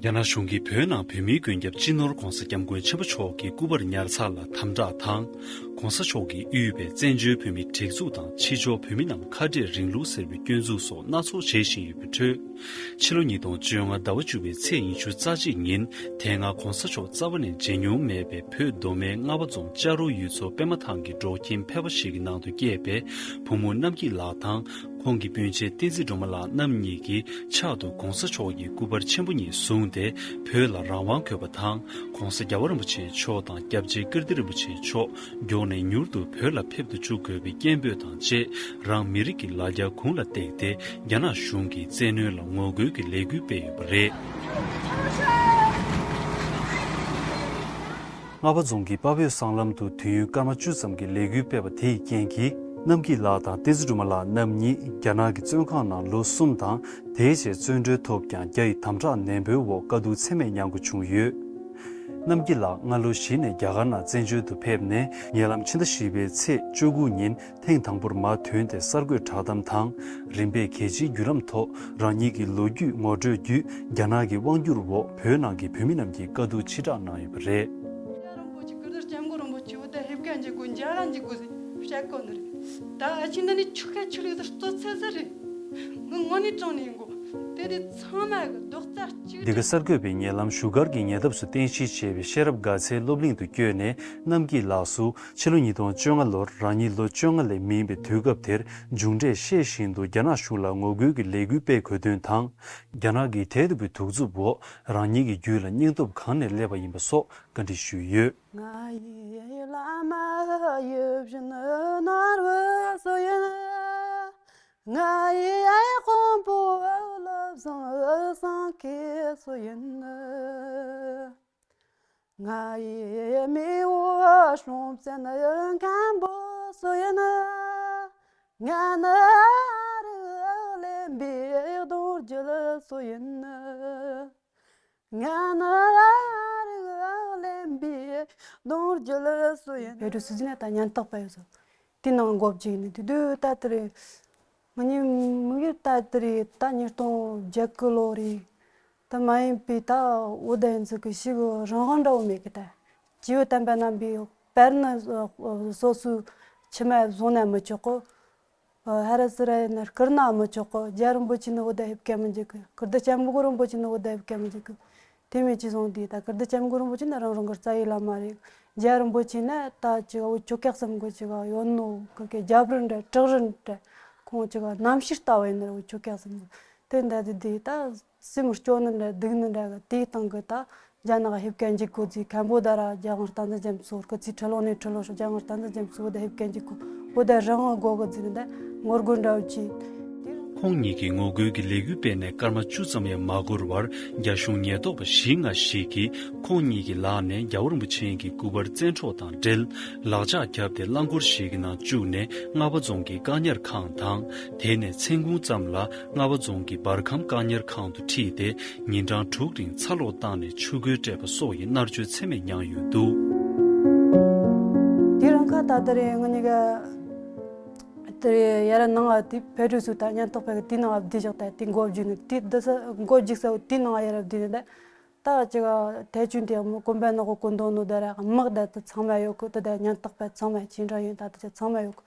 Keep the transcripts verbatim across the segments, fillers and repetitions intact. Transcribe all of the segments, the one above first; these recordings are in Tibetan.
རྒྱ་ནག་གཞུང་གིས་བོད་ནང་བོད་མིའི་མགོན་སྐྱབས་སྤྱི་ནོར་༧གོང་ས་༧སྐྱབས་མགོན་ཆེན་པོ་མཆོག་གི་སྐུ་པར་ཉར་ཚགས་ལ་དམ་དྲག་དང་། ༧གོང་ས་མཆོག་གིས་དབུས་པའི་བཙན་བྱོལ་བོད་མིའི་སྒྲིག་འཛུགས་དང་ཕྱི་ཕྱོགས་བོད་མི་རྣམས་ཁ་བྲལ་རིང་ལུགས་ཟེར་བའི་སྐྱོན་འཛུགས་སོགས་སྣ་ཚོགས་བྱེད་བཞིན་ཡོད་པའི་ཁྲོད། ཕྱི་ལོ་ཉིས་སྟོང་བཅོ་ལྔ་ཟླ་བ་བཅུ་པའི་ཚེས་ཉི་ཤུ་རྩ་གཅིག་ཉིན། དེ་སྔ་༧གོང་ས་མཆོག་རྩ་བ་ནས་མཇལ་མྱོང་མེད་པའི་བོད་མདོ་སྨད་རྔ་བ་རྫོང་ལྕགས་རོ་ཡུལ་ཚོ་པད་མ་ཐང་གི་འབྲོག་ཁྱིམ་ཕལ་པ་ཞིག་གི་ནང་དུ་སྐྱེས་པའི་བུ་མོ་རྣམ་སྐྱིད་ལགས་དང་། ཁོང་གི་སྤུན་མཆེད་བསྟན་འཛིན་སྒྲོལ་མ་ལགས་རྣམ་གཉིས་ཀྱིས་ཕྱག་ཏུ་༧གོང་ས་མཆོག་གི་སྐུ་པར་ཆེན་པོ་གཉིས་བཟུང་སྟེ། བོད་ལ་རང་དབང་དགོས་པ་དང་། ༧གོང་ས་༧རྒྱལ་བ་རིན་པོ་ཆེ་མཆོག་དང་། སྐྱབས་རྗེ་ཀིརྟི་རིན་པོ་ཆེ་མཆོག་མགྱོགས་ནས་མྱུར་དུ་བོད་ལ་ཕེབས་དུ་བཅུག་དགོས་པའི་སྐད་འབོད་དང་བཅས། རང་མི་རིགས་ཀྱི་ལ་རྒྱ་གུང་ལ་བཏེགས་ཏེ། རྒྱ་ནག་གཞུང་གིས་བཙན་གནོན་ལ་ངོ་རྒོལ་གྱི་ལས་འགུལ་སྤེལ་ཡོད་པ་རེད། རྔ་བ་རྫོང་གི་དཔའ་བོའི་སྲང་ལམ་དུ་དུས་ཡུན་སྐར་མ་བཅུ་ཙམ་གྱི་ལས་འགུལ་སྤེལ་བ་དེའི་རྐྱེན་གྱིས། རྣམ་སྐྱིད་ལགས་དང་བསྟན་འཛིན་སྒྲོལ་མ་ལགས་རྣམ་གཉིས་རྒྱ་ནག་གི་བཙོན་ཁང་ནང་ལོ་གསུམ་དང་། དེའི་རྗེས་བཙོན་གྲོལ་ཐོབ་ཀྱང་། རྒྱ་ཡི་དམ་དྲག་ནན་པོའི་འོག་དཀའ་སྡུག་ཚད་མེད་མྱང་དགོས་བྱུང་ཡོད། རྣམ་སྐྱིད་ལགས་སྔ་ལོ་བཞི་ནས་རྒྱ་གར་ནང་བཙན་བྱོལ་དུ་ཕེབས་ནས། ཉེ་ལམ་ཕྱི་ཟླ་བཞི་པའི་ཚེས་བཅུ་དགུ་ཉིན་ཐེངས་དང་པོར་མར་ཐོན་ཏེ། གསར་འགོད་བསྒྲགས་གཏམ་དང་རིམ་པས་གལ་ཆེའི་བརྒྱུད་ལམ་ཐོག་རང་ཉིད་ཀྱི་ལོ་རྒྱུས་ངོ་སྤྲོད་བརྒྱུད། རྒྱ་ནག་གི་དབང་བསྒྱུར་འོག་བོད་ནང་གི་བོད་མི་རྣམས་ཀྱི་དཀའ་སྡུག་ཕྱིར་བསྒྲགས་གནང་ཡོད་པ་རེད། རྒྱལ་བ་རིན་པོ་ཆེ། ཀིརྟི་སྐྱབས་མགོན་རིན་པོ་ཆེ་བོད་དུ་ཕེབས་ག་འཇུག་དགོས། མཇལ་ག་འཇུག་དགོས་ཟེར་བཤད་གོ་ནི་རེད། ད་ཨ་ཆི་འདི་ནི་ཆོ་ག་ཆོས་ལུགས་དང་རྩོད་ཚད་ཟེར་རེད། ངི་ངོ་ནས་དྲང་ནས་ཡིན་གོ། དེ་དེ་ཚང་མ་གི་རྡོག་རྩ་གཅིག་འདི་ག་གསར་འགོད་པས་ཉེ་ལམ་བཞུགས་སྒར་གྱི་ཉེ་འདབས་སུ་རྟེན་གཞི་བྱས་པའི་ཤེས་རབ་དགའ་ཚལ་སློབ་གླིང་དུ་བསྐྱོད་ནས། རྣམ་སྐྱིད་ལགས་སུ་ཕྱི་ལོ་ཉིས་སྟོང་བཅོ་ལྔ་ལོར་རང་ཉིད་ལོ་བཅོ་ལྔ་ལས་མིན་པའི་དུས་སྐབས་དེར་མཇུག་འབྲས་ཤེས་བཞིན་དུ་རྒྱ་ནག་གཞུང་ལ་ངོ་རྒོལ་གྱི་ལས་འགུལ་སྤེལ་དགོས་དོན་དང་། རྒྱ་ནག་གི་དེ་ལྟ་བུའི་གདུག་རྩུབ་འོག་རང་ཉིད་ཀྱི་རྒྱུད་ལ་སྙིང་སྟོབས་གང་ནས་སླེབས་པ་ཡིན་པ་སོགས་བཀའ་འདྲི་ཞུས་ཡོད། ང་ཡི་བླ་མ་ཡིད་བཞིན་ནོར་བུ་སུ་ཡིན། ང་ཡི་དཔོན་པོ་བློ་བཟང་སེང་གེ་སུ་ཡིན། ང་ཡི་མེས་པོ་སྲོང་བཙན་སྒམ་པོ་སུ་ཡིན། ང་ནི་རིགས་ལེན་པའི་གདུང་རྒྱུད་སུ་ཡིན། ང་ནི་རིགས་ལེན་པའི་གདུང་རྒྱུད་སུ་ཡིན། བོད་ཀྱི་སྲིད་འཛིན་ལ་ད་ཉེན་རྟོག་པ་ཡོད་ཟེར། དེའི་ནང་འགོ་བརྗེས་ནས། དེ་དུས་ད་དེ་རེད། ང་གཉིས་དམིགས་ཡུལ་ད་དེ་རེད། ད་ཉིས་སྟོང་བརྒྱད་དགུ་ལོ་རེད། ད་མ་ཡིན་པའི་ད་འོ་ད་ཡིན་ཚུལ་གྱི་ཞིག་རང་དབང་འདྲ་བོ་མེད་གི། ད་སྐྱེས་བུ་དམ་པ་རྣམ་པའི་དཔལ་ནི་སོ་སོའི་ཁྱིམ་མ་བཟུང་ན་མི་ཆོག་གི། ཧ་ར་སི་ར་ཡིན་ན་བསྐུར་ན་མི་ཆོག་གི། རྒྱལ་བ་རིན་པོ་ཆེ་ནི་འོ་ད་ཕེབས་ག་མི་འཇུག་གི། ཀིརྟི་སྐྱབས་མགོན་རིན་པོ་ཆེ་ནི་འོ་ད་ཕེབས་ག་མི་འཇུག་གི། དེ་མིན་ཅི་སོང་དུས་ད་ཀིརྟི་སྐྱབས་མགོན་རིན་པོ་ཆེ་ནི་རང་རང་གི་རྩ་བའི་བླ་མ་རེད། རྒྱལ་བ་རིན་པོ་ཆེ་ནི་ད་ཅིག་འུ་ཆོ་གེགས་སམ་གི་ཅིག་ཡོད་ནོ་གི་གི་རྒྱབ་རི་འདྲ་བྲག་རི་འདྲ། ཁོང་ཅིག་རྣམ་ཤེས་ལྟ་བུ་ཡིན་ནི་རེད། འུ་ཆོ་གེགས་སམ་གི། དེ་འདྲ་དེ་དེ་ད་སེམས་སྐྱོ་ནི་འདྲ་སྡུག་ནི་འདྲ་གི། དེའི་སྟེང་གི་ད་རྒྱ་ནག་ཕེབས་ག་འཇུག་གོ་ཟེར། ཁམ་བུ་ད་ར་རྒྱལ་དབང་བསྟན་འཛིན་རྒྱ་མཚོ་སྐུ་ཚེ་ཁྲི་ལོ་ནས་ཁྲི་ལོ་ཤོག་རྒྱལ་དབང་བསྟན་འཛིན་རྒྱ་མཚོ་འོ་ད་ཕེབས་ག་འཇུག་གོ། འོ་ད་རང་དབང་དགོས་གི་ཟེར་ནས་ད་ངོ་རྒོལ་འདྲ་བོ་བྱས། ཁོང་གཉིས་ཀྱིས་ངོ་རྒོལ་གྱི་ལས་འགུལ་སྤེལ་ནས་སྐར་མ་བཅུ་ཙམ་ཡང་མ་འགོར་བར། རྒྱ་གཞུང་ཉེན་རྟོག་པ་བཞི་ལྔ་ཞིག་གིས་ཁོང་གཉིས་ཀྱི་ལག་ནས་རྒྱལ་བ་རིན་པོ་ཆེ་གི་སྐུ་པར་བཙན་འཕྲོག་དང་འབྲེལ། ལག་ལྕགས་བརྒྱབ་སྟེ་རླངས་འཁོར་ཞིག་གི་ནང་བཅུག་ནས་རྔ་བ་རྫོང་གི་བཀག་ཉར་ཁང་དང་། དེ་ནས་མཚན་གུང་ཙམ་ལ་རྔ་བ་རྫོང་གི་འབར་ཁམས་བཀག་ཉར་ཁང་དུ་ཁྲིད་དེ། ཉིན་གྲངས་དྲུག་རིང་ཚ་ལོག་བཏང་ནས་ཆུ་རྐོལ་སྤྲད་པ་སོགས་ཀྱི་མནར་གཅོད་ཚད་མེད་མྱངས་ཡོད་འདུག། དེ་རིང་ཁ་ད་ལྟ་རེད། ང་གཉིས་ཀ་དེ་ཡར་ནང་ང་དེ་ཕེབས་དུས་སུ་ད་ཉེན་རྟོག་པས་དེའི་ནང་ང་བསྡད་བཞག་ད་དེ་འགོ་བརྒྱུགས་ནས། དེ་འདི་ས་འགོ་བརྒྱུགས་ས་དེའི་ནང་ང་ཡར་བསྡད་ནས། ད་ད་ཅིག་ཐེ་ཆུང་དེ་མོ་གོམ་པ་ནག་པོ་གོན་འདུག་ནོ་ད་ར་དམག་ད་དེ་ཚང་མ་ཡོད་གི། དེ་ད་ཉེན་རྟོག་པ་ཚང་མ་ཅི་འདྲ་ཡིན་ད་དེ་ཚང་མ་ཡོད་གི།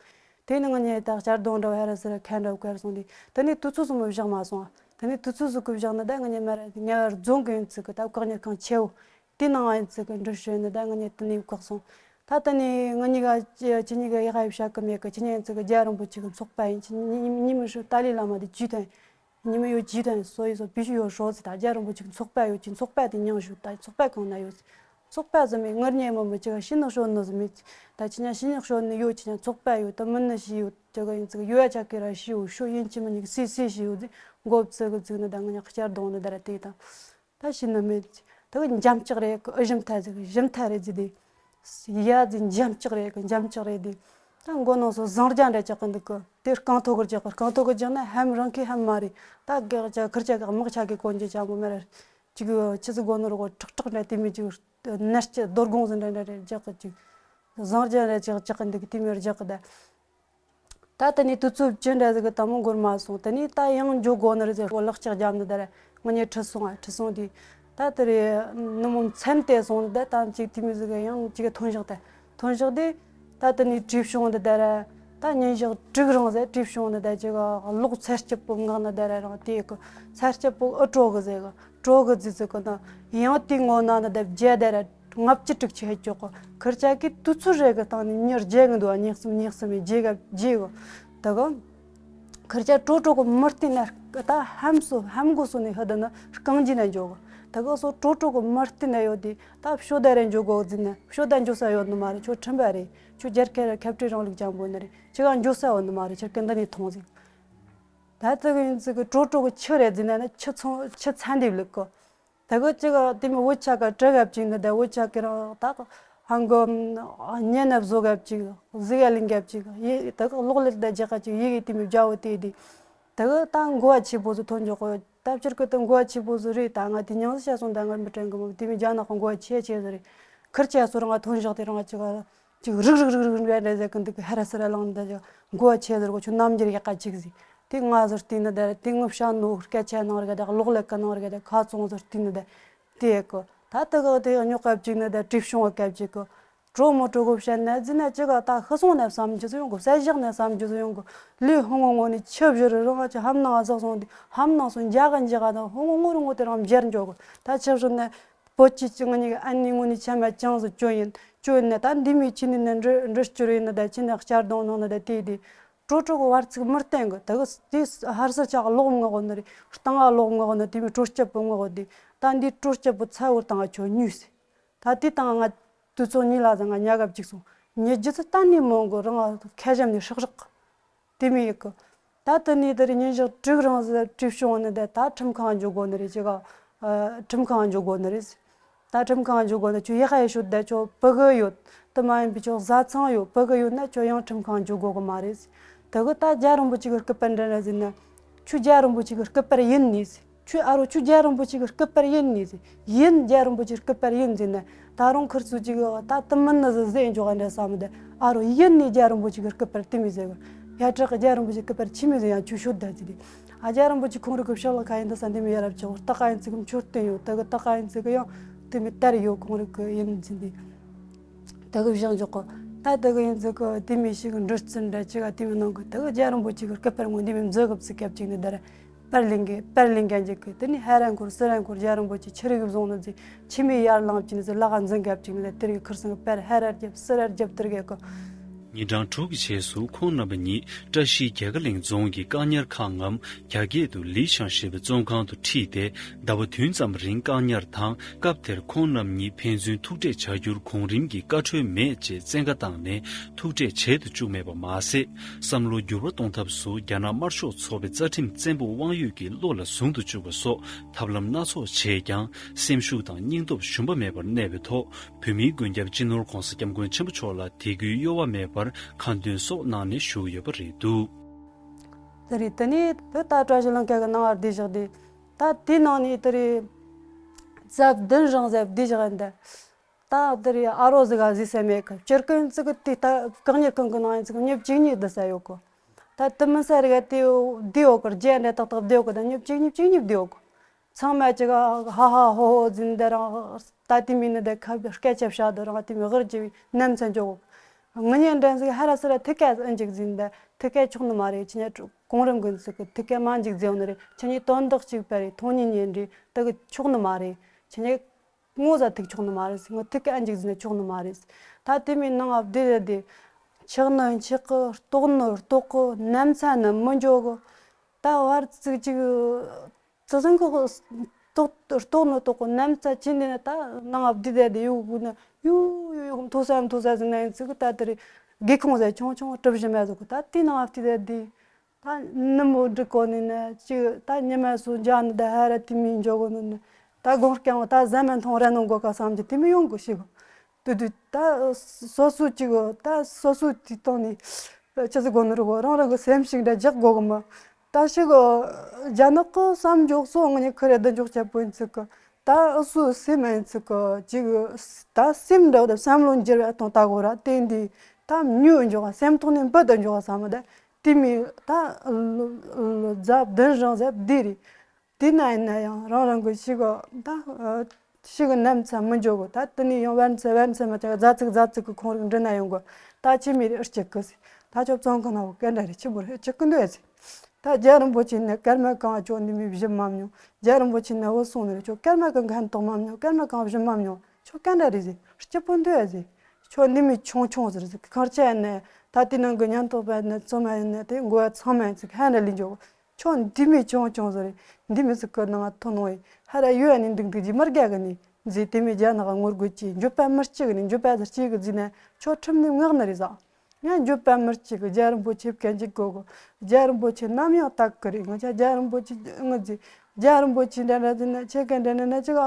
དེ་ནི་ང་གཉིས་ད་གཅར་རྡུང་འདྲ་བོ་ཧ་ར་ཟི་ར་ཁ་འདྲ་བོ་བཀལ་སོང་དུས། དེ་ནས་དུས་ཚོད་སོང་མི་བཞག་མ་སོང་། དེ་ནས་དུས་ཚོད་སུ་གི་བཞག་ན་ད་ང་གཉིས་མ་ར་ཉེ་བར་རྫོང་གི་ཡིན་ཚུལ་གི་ད་བཀག་ཉར་ཁང་ཆེ་བོ་དེའི་ནང་ཡིན་ཚུལ་གི་འདྲི་ཞུས་ནས། ད་ང་གཉིས་དེ་ནས་བཀག་སོང་། ད་དེ་ནས་ང་གཉིས་ཀ་ཁྱེད་གཉིས་ཀ་ཡག་ཡག་བཤད་གི་མེད་གི། ཁྱེད་གཉིས་ཡིན་ཚུལ་གི་རྒྱལ་བ་རིན་པོ་ཆེ་གི་ཚོགས་པ་ཡིན། ཁྱེད་གཉིས་གཉིས་མི་ཧྲུ་ཏཱ་ལའི་བླ་མ་དེ་ཇུས་དང་། ཉི་མ་ཡོད་ཇུས་དང་སོ་ཡི་སོ་བི་ཤུ་ཡོད་ཧྲོ་ཟི། ད་རྒྱལ་བ་རིན་པོ་ཆེ་གི་ཚོགས་པ་ཡོད་ཅིག། ཚོགས་པ་དེ་མྱང་ཞུ། ད་ཚོགས་པ་གང་ན་ཡོད་ཟི། ཚོགས་པ་ཟི་མེད་ངར་ཉེ་མོ་མི་ཅིག་ཤི་ནག་ཤོ་ནི་ཟི་མེད། ད་ཁྱེད་གཉིས་ཤི་ནག་ཤོ་ནི་ཡོད། ཁྱེད་གཉིས་ཚོགས་པ་ཡོད། ད་མི་ནི་ཤི་ཡོད་ཅིག་ཡིན་ཚུལ་གི་ཡོད་ཡ་ཆ་གི་ར་ཤི་ཡོད། ཤོ་ཡིན་གཅིག་མིན་གཉིས་སི་སི་ཤི་ཡོད་ཟི། མགོ་བཙུགས་གི་བཙུགས་ནི་ད་ང་གཉིས་གཅར་རྡུང་ནི་ད་ར་དེ་དང་། ད་ཤི་ནི་མེད། ད་གི་འཇམ་ལྕག་རེད་གི། ཨུ་ཞིམ་ཐལ་ཟི་གི་ཞིམ་ཐལ་རེད་ཟི་དེ། ཡ་ཟི་འཇམ་ལྕག་རེད་གི། འཇམ་ལྕག་རེད་དེ། ད་མགོ་ནང་སོ་ཟངས་རྒྱ་འདྲ་ལྕག་གི་འདུག་གི། དེ་རྐང་ཐོག་གི་ལྕག་གི། རྐང་ཐོག་གི་ལྕག་ན་ཧམ་རང་གི་ཧམ་མ་རེད། ད་གི་ལྕག་ཁིར་ལྕག་གི་དམག་ཆ་གི་གོན་རྒྱུ་ཅང་མོ་མེད་ར། ཅིག་ཆི་ཟི་གོ་ནོ་རོ་ཁྲག་ཁྲག་འདྲ་དེ་མི་ཅིག་ནར་སྐྱ་རྡོ་སྒོང་ཟི་འདྲ་འདྲ་རེད་ལྕག་གི་ཅིག། ཟངས་རྒྱ་འདྲ་ལྕག་ལྕག་གི་འདུག་དེ་མི་ལྕག་གི་ད། ད་དེ་ནས་དུས་ཚོད་ཅི་འདྲ་ཟིག་གི་དང་མོ་འགོར་མ་སོང་། དེ་ནས་ད་ཡང་འགྱོ་དགོ་ནི་རེད་ཟེར། ལག་ལྕག་རྒྱབ་ནི་ད་ར་ང་གཉིས་ཁྲིད་སོང་ང་། ཁྲིད་སོང་དུས་ད་ ད་དེ་རེད་ནུ་མོ་མཚན་དེ་སོང་ནི་ད་ད་ཅིག་དེ་མོ་ཟིག་གི་ཡང་ཅིག་གི་ཐོན་ཞག་དེ་ཐོན་ཞག་དེ་ད་དེ་ནས་བྲིས་བྱུང་འདི་ད་ར་ད་ཉིན་ཞག་དྲུག་རིང་ཟེར་བྲིས་བྱུང་འདི་ད་ཅིག་གློག་ཚད་སྐྱིད་པོ་མངགས་ནི་ད་ར་རང་དེ་གི་ཚད་སྐྱིད་པོ་ཨུ་དྲོ་གི་ཟེར་གི་དྲོ་གི་ཟི་ཟི་གི་ན་ཡང་དེ་ངོ་ན་ནི་ད་བརྒྱ་ད་ར་ལྔ་བཅུ་དྲུག་ཅུ་ཧེ་ཅོག་གི་ཁིར་ཆ་གི་དུས་ཚོད་རེ་གི་སྟེང་ནས་མྱི་བརྒྱད་གི་འདུག་ཉིས་གསུམ་ཉིས་གསུམ་མི་བརྒྱད་ག་བརྒྱད་གི་ད་གི་ཁིར་ཆ་དྲོ་དྲོ་གི་མི་བརྟེན་ན་ད་ཧམ་སོ་ཧམ་གོ་སོ་ནས་ཧི་ད་ནི་རྐང་རྗེས་ན་འཇོག་གི་ད་གི་སོ་དྲོ་དྲོ་གི་མི་བརྟེན་ན་ཡོད་དེ་ད་ཕྱོགས་ད་རེ་འཇོག་གོ་ཟིན་ན་ཕྱོགས་ད་འཇོག་ས་ཡོད་ནི་མ་རེད། ཁྱོད་ཁྲིམས་པ་རེད། ཁྱོད་རྒྱལ་ཁབ་ཁ་བྲལ་རིང་ལུགས་ཅན་པོ་ནི་རེད། ཁྱོད་ག་འཇོག་ས་ཡོད་ནི་མ་རེད། ཁྱོད་གི་འདི་ནས་མཐོང་ཟིན། ད་ཙི་གི་ཡིན་ཙི་གི་དྲོ་དྲོ་གི་ཆུ་རེད་ཟིན་ན་ནི་ཆུ་ཚོང་ཆུ་ཚན་འདེབས་ལུགས་གི་ད་གི་ཅི་ག་དེ་མི་བུ་ཆ་ག་གྲི་གབ་ཅིག་ནི་ད་བུ་ཆ་གི་རང་ད་གི་ཧང་གི་ཉེ་ན་བཟོ་གབ་ཅིག་གཟི་ག་ལིང་གབ་ཅིག་ཡི་ད་གི་གློག་ལེར་ད་རྒྱག་ག་ཅིག་ཡི་གི་དེ་མི་བྱ་བོ་དེ་དེ་ད་གི་ད་མགོ་བ་ཆེ་པོ་ཟིག་ཐོན་འཇོག་གི་ད་ཕྱིར་གི་ད་མགོ་བ་ཆེ་པོ་ཟིག་རེད། ད་ང་དེ་ཉང་ཟི་བྱ་སོང་ད་ང་མི་དྲན་གི་མོ་དེ་མི་རྒྱ་ནག་གི་མགོ་བ་ཆེ་ཆེ་ཟིག་རེད། ཁིར་ཆ་སོ་རང་ང་ཐོན་ཞག་དེ་རང་ང་ཅི་ག་ཅིག་རིག་རིག་རིག་རིག་རེ་རེ་ཟེར་གི་འདུག་གི་ཧ་ར་སི་ར་ལངས་འདི་ཅིག་མགོ་ཆེ་ཟེར་གོ་ཆུ་རྣམ་འགྱུར་ཡག་ག་ཅིག་ཟིག་དེ་ང་ཟུར་བལྟས་ནི་ད་དེ་ངུ་བྱ་ནོ་སྐད་ཆ་ནང་རེ་ག་ད་གློག་ཀླད་གི་ནང་རེ་ག་ད་ཁ་ཚོང་ཟུར་བལྟས་ནི་ད་དེ་ཡེ་གི་ད་དེ་གི་དེ་རྙོག་ག་ཅིག་ནི་ད་བྲིས་བྱུང་བ་ག་ཅིག་གི་གྲོ་མོ་གྲོ་གོ་བྱ་ན་ཟིན་ན་ཅི་ག་ད་ཤི་སོང་ན་བསམ་རྒྱུ་ཟིག་ཡོང་གི་བསད་བཞག་ན་བསམ་རྒྱུ་ཟིག་ཡོང་གི་ལུས་ཧོ་ངོ་ངོ་ནས་ཆུ་བཞུར་རང་ང་ཅི་ཧམ་ནང་ཟག་སོང་དེ་ཧམ་ནང་སོང་འཇག་གི་འཇག་ག་ད་ཧོ་ངོ་ངོ་རུ་ངོ་དེ་རང་འབྱར་འཇོག་གི་ད་ཆུ་བཞུར་ན། བོད་ཀྱི་ཅི་ང་གཉིས་ཀྱི་ཨ་ནེ་ངོ་ནས་ཆ་མ་ཅང་ཟིག་བཅོ་ཡིན་བཅོ་ཡིན་ན་ད་འདི་མི་ཁྱི་ནི་ནི་འབྲི་འབྲི་སྐྱུར་ཡིན་ན་ད་ཁྱི་ནི་གཅར་རྡུང་ནང་ན་ད་དེ་དེ་དྲོ་དྲོ་གི་བར་ཚིག་མི་བསྟན་གི་ད་གི་དེ་ཧར་སི་ཆག་གློག་མི་ངོ་ནི་རེད། སྟེང་ང་གློག་མི་ངོ་ནི་དེ་མི་དྲོ་སྐྱིད་པོ་ངོ་དེ་ད་འདི་དྲོ་སྐྱིད་པོ་ཚ་བོ་སྟེང་ང་ཁྱོད་ཉུས་སི་ད་དེ་སྟེང་ང་དུས་ཚོད་གཉིས་ལ་ཟ་ང་ཉལ་གབ་ཅིག་སོང་ཉལ་རྒྱུ་ཚོད་གཏན་ནས་མི་འོང་གི་རང་ང་ཁ་ཞབས་ནས་ཧྲག་ཧྲག་དེ་མི་ཡི་གི་ད་དེ་ནས་དེ་རིང་ཉིན་ཞག་དྲུག་རིང་ཟེར་བྲིས་བྱུང་ནི་དེ་ད་ཁྲིམས་ཁང་འཇུག་དགོས་ནི་རེད་ཅེ་ག་ཁྲིམས་ཁང་འཇུག་དགོས་ནི་རེད། ད་ཁྲིམས་ཁང་འཇུག་དགོས་ནི་ཁྱོད་ཡག་ཡེ་ཤོད་དེ་ཁྱོད་ཕ་གི་ཡོད་དེ་མ་ཡིན་པའི་ཁྱོད་བཟའ་ཚང་ཡོད་ཕ་གི་ཡོད་ན་ཁྱོད་ཡང་ཁྲིམས་ཁང་འཇུག་དགོས་གི་མ་རེད། དེ་གི་ད་རྒྱལ་རིན་པོ་ཆེ་གི་སྐུ་པར་འདྲ་འདྲ་ཟིན་ན་ཁྱོད་རྒྱལ་རིན་པོ་ཆེ་གི་སྐུ་པར་ཡིན་ནི་ཟེར། ཁྱོད་ཨ་རོ་ཁྱོད་རྒྱལ་རིན་པོ་ཆེ་གི་སྐུ་པར་ཡིན་ནི་ཟེར། ཡིན་རྒྱལ་རིན་པོ་ཆེ་སྐུ་པར་ཡིན་ཟེར་ན་ད་རུང་ཁིར་ཚོ་ཅིག་ད་དུ་མིན་ནི་ཟིག་ཟེར་འཇོག་ག་འདྲ་བསམ་ད་ཨ་རོ་ཡིན་ནི་རྒྱལ་རིན་པོ་ཆེ་གི་སྐུ་པར་དེ་མི་ཟེར་གི་ཡ་བྲག་གི་རྒྱལ་རིན་པོ་ཆེ་སྐུ་པར་ཆི་མི་ཟེར་ཡང་ཁྱོད་ཤོད་ད་ཟེར་ཏེ་ཨ་རྒྱལ་རིན་པོ་ཆེ་ཁོང་རིག་གི་ཕྱག་ལ་ཁ་ཡིན་ད་ས་འདི་མི་ཡ་རབ་ཆེ་བོ་སྟག་ཁ་ཡིན་ཚིག་གི་མཆོད་རྟེན་ཡོད་ད་གི་སྟག་ཁ་ཡིན་ཚིག་གི་ཡང་དེ་མི་དར་ཡོད་ཁོང་རིག་གི་ཡིན་ཟེར་ཏེ། དེ་གི་བཞག་འཇོག་གི་ད་དེ་གི་ཡིན་ཚིག་གི་དེ་མི་ཞིག་གི་འདྲི་རྩིས་འདྲ་ཅི་ག་དེ་མི་ནང་གི་དེ་གི་རྒྱལ་རིན་པོ་ཆེ་གི་སྐུ་པར་ངོ་འདི་མི་མཛོད་གི་ཚིག་སྐབས་ཅིག་ནི་དར། པར་ལེན་གི་པར་ལེན་གན་ཅིག་གི་དེ་ནི་ཧ་ར་འཁོར་སི་ར་འཁོར་རྒྱལ་རིན་པོ་ཆེ་ཆི་རིག་བཟུང་ནི་ཟིག་ཆི་མི་ཡར་ལངས་ཅིག་ནི་ཟིག་ལག་འཛིན་གབ་ཅིག་ནི་ཟིག་དེ་རིག་ཁིར་སང་གི་པར་ཧ་ར་རྒྱབ་སི་ར་རྒྱབ་དེ་རིག་གི་ཉིན་གྲངས་དྲུག་གི་རྗེས་སུ་ཁོང་རྣམ་པ་གཉིས་བཀྲ་ཤིས་རྒྱ་གར་གླིང་རྫོང་གི་བཀག་ཉར་ཁང་ངམ་རྒྱ་སྐད་དུ་ལི་ཤང་ཞེས་པའི་བཙོན་ཁང་དུ་ཁྲིད་དེ་ཟླ་བ་བདུན་ཙམ་རིང་བཀག་ཉར་དང་སྐབས་དེར་ཁོང་རྣམ་གཉིས་ཕན་ཚུན་ཐུག་འཕྲད་བྱ་རྒྱུར་གོང་རིམ་གྱི་བཀའ་འཁྲོལ་མེད་ཅེས་བཙན་བཀའ་བཏང་ནས་ཐུག་འཕྲད་བྱེད་དུ་བཅུག་མེད་པ་མ་ཟད། བསམ་བློ་འགྱུར་བ་གཏོང་ཐབས་སུ་རྒྱ་ནག་དམར་ཤོག་ཚོགས་པའི་རྩ་ཁྲིམས་བཙན་པོ་དབང་ཡོད་ཀྱི་བློ་ལ་ཟུང་དུ་བཅུག་པ་སོགས་ཐབས་ལམ་སྣ་ཚོགས་བྱས་ཀྱང་སེམས་ཤུགས་དང་སྙིང་སྟོབས་ཞུམ་པ་མེད་པར་གནས་པའི་ཐོག་བོད་མིའི་མགོན་སྐྱབས་སྤྱི་ནོར་༧གོང་ས་༧སྐྱབས་མགོན་ཆེན་པོ་མཆོག་ལ་དད་གུས་གཡོ་བ་མེད་པར་ཁ་འདོན་སོགས་གནང་ནས་བཞུགས་ཡོད་པ་རེད་འདུག་དེ་རེད། དེ་ནས་བོད་ད་བཀྲ་ཤིས་གླིང་ཁ་གི་ནང་ང་བསྡད་བཞག་དེ་ད་དེའི་ནང་ནས་དེ་རེད། ཟབ་བདུན་རང་ཟབ་བསྡད་བཞག་འདི། ད་དེ་རེད་ཨ་རོ་ཟིག་ག་ཟིག་ས་མེད་གི་སྤྱིར་ཀུན་ཙི་གི་དེ་ད་བཀག་ཉར་ཁང་གི་ནང་ཡིན་ཙི་གི་མྱི་བཅུ་གཉིས་བསྡད་ས་ཡོད་གི་ད་དེ་མིན་ས་རེ་ག་དེ་བསྡད་ཡོད་གི་རྒྱ་འདྲ་ཏག་ཏག་བསྡད་ཡོད་གི་ད་མྱི་བཅུ་གཉིས་བཅུ་གཉིས་བསྡད་ཡོད་གི་ཚང་མ་ཅིག་ཧ་ཧ་ཧོ་ཧོ་ཟིན་འདི་རང་ད་དེ་མིན་ནི་འདི་ཁ་སྐད་ཆ་བཤད་དུ་རང་དེ་མི་ཧིར་གྱི་ནམ་ཚན་འཇོག་གི་ངི་ཉན་འདྲ་ཟིག་ཧ་ར་སི་ར་ཐི་ཀ་ཨེ་འཇིག་ཟིན་འདི་ཐི་ཀ་ཆོག་ནི་མ་རེད། ཁྱི་ཉ་གོང་རིམ་གི་ཟིག་གི་ཐི་ཀ་མ་འཇིག་ཟེར་ནི་རེད། ཁྱི་ཉི་དོན་དག་ཅིག་པ་རེད། ཐོང་ཉི་ཉན་རེད། དེ་གི་ཆོག་ནི་མ་རེད། ཁྱི་ཉི་ངོ་ཟ་ཐུག་ཆོག་ནི་མ་རེད། ངི་ཐི་ཀ་ཨེ་འཇིག་ཟིན་ཆོག་ནི་མ་རེད། ད་དེ་མིན་ནང་ཨ་བདེ་ཟ་བདེ། ཆག་ནི་ཆག་གི་ལྟོགས་ནི་ལྟོགས་གི་ནམ་ཚན་ནི་མི་འཇོག་གི་ད་བར་ཚིག་ཅིག་ཙི་ཙང་གི་ལྟོགས་ལྟོགས་ནི་ལྟོགས་གི་ནམ་ཚ་ཅི་འདི་ནི་ད་ནང་ཨ་བདེ་ཟ་བདེ་ཡུག་གུ་ནི་ཡུ་ཡུ་ཡུ་མཐོ་ས་མཐོ་ས་ཟིན་ན་ཡིན་ཚིག་གི་ད་དེ་རེད། སྒེའུ་ཁུང་ཟ་ཆུང་ཆུང་གྲུ་བཞི་མ་ཟིག་གི་ད་དེ་ནང་ཨ་བདེ་ཟ་བདེ། ད་ནུབ་མོ་འགྲིག་གོ་ནི་ནི་ཅིག་ད་ཉི་མ་སུ་འཇག་ནི་ད་ཧ་ར་དེ་མིན་འཇོག་གོ་ནི་ནི་ད་དགོང་སྐྱང་བ་ད་ཟ་མ་མཐོང་ར་ནང་གོ་ཀ་བསམ་གྱི་དེ་མི་ཡོང་གི་ཤི་གོ་དུ་དུ་ད་སོ་སོ་ཅིག་ད་སོ་སོ་དེ་བཏང་ནི་ཅི་ཟིག་གོ་ནི་རུ་གོ་རང་རང་གི་སེམས་ཤིག་འདྲ་རྒྱག་གོ་གི་མ་ད་ཤི་གོ་རྒྱ་ནག་གི་བསམ་འཇོག་སོ་ང་ཉི་ཁི་རེ་ད་འཇོག་ཆ་པོ་ཡིན་ཚིག་གི་ད་ཨུ་སུ་སེམས་ཡིན་ཚིག་གི་ཅིག་ད་སེམས་འདྲ་བ་ད་བསམ་བློ་འགྱུར་བ་གཏོང་ད་གོ་ར་དེ་འདི་ད་མྱུ་འཇོག་སེམས་ཐོག་ནས་འབུ་ད་འཇོག་བསམ་མ་ད། དེ་མིན་ད་ལ་ལ་ཟབ་བདུན་རང་ཟབ་བདེ་རེད། དེ་ན་ཡིན་ན་ཡང་རང་རང་གི་ཤི་གི་ད་ཨ་ཤི་གི་ནམ་ཚ་མི་འཇོག་གི། ད་དེ་ནས་ཡང་བར་མཚམས་བར་མཚམས་མ་ཅིག་རྫ་ཚིག་རྫ་ཚིག་གི་ཁོང་རིག་འདྲི་ན་ཡོང་གི། ད་ཁྱིམ་མི་རེ་ཨུ་སྐྱིད་གི་ཟེར། ད་ཁྱོད་བཙོན་ཁང་ནང་སྐད་འདྲ་རེ་ཆི་བོ་རེ་ཨུ་སྐྱིད་གི་འདུག་ཟེར། ད་རྒྱལ་རིན་པོ་ཆེ་ནས་སྐར་མ་གང་ཁྱོད་འདི་མི་བཞི་མ་མྱོང་། རྒྱལ་རིན་པོ་ཆེ་ནས་བུ་སོང་ནས་ཁྱོད་སྐར་མ་གང་ཁན་ཐོག་མ་མྱོང་། སྐར་མ་གང་བཞི་མ་མྱོང་། ཁྱོད་སྐད་འདྲ་རེ་ཟེར། སྐྱིད་པོ་འདུག་ཟེར། ཁྱོད་འདི་མི་ཆུང་ཆུང་ཟེར་ཟེར། ཁང་ཆ་ནས་ད་དེ་ནང་གི་ཉམ་ཐག་པ་ནས་བཙོན་མ་ཡིན་ན་དེ་འགོ་བ་ཚང་མ་ཡིན་ཟེར། ཧ་འདྲ་ལི་འཇོག་ཁྱོད་འདི་མི་ཆུང་ཆུང་ཟེར། འདི་མི་ཟིག་གི་ནང་ཐོན་ནོ་ཡིན། ཧ་ར་ཡོད་ནི་འདུག་འདུག་ཅི་མར་རྒྱ་གི་ནི་ཟེར། དེ་མི་རྒྱ་ནག་ངོ་རྒོལ་གྱི་འགྱོད་པ་མི་གཅིག་ནི་འགྱོད་པ་ཟེར་གཅིག་གི་ཟེར་ན་ཁྱོད་ཁྲིམས་ནི་ངག་ནི་རེད་ཟེར། ང་འགྱོད་པ་མི་གཅིག་གི་རྒྱལ་རིན་པོ་ཆེ་བཀའ་འགྱུར་གོ་གི། རྒྱལ་རིན་པོ་ཆེ་ནམ་ཡང་དག་གི་རེད། ང་ཆ་རྒྱལ་རིན་པོ་ཆེ་ངི་ཟེར། རྒྱལ་རིན་པོ་ཆེ་འདྲ་འདྲ་ཟེར་ན་ཁྱེད་ཀ་འདྲ་འདྲ་ན་ཅི་ག་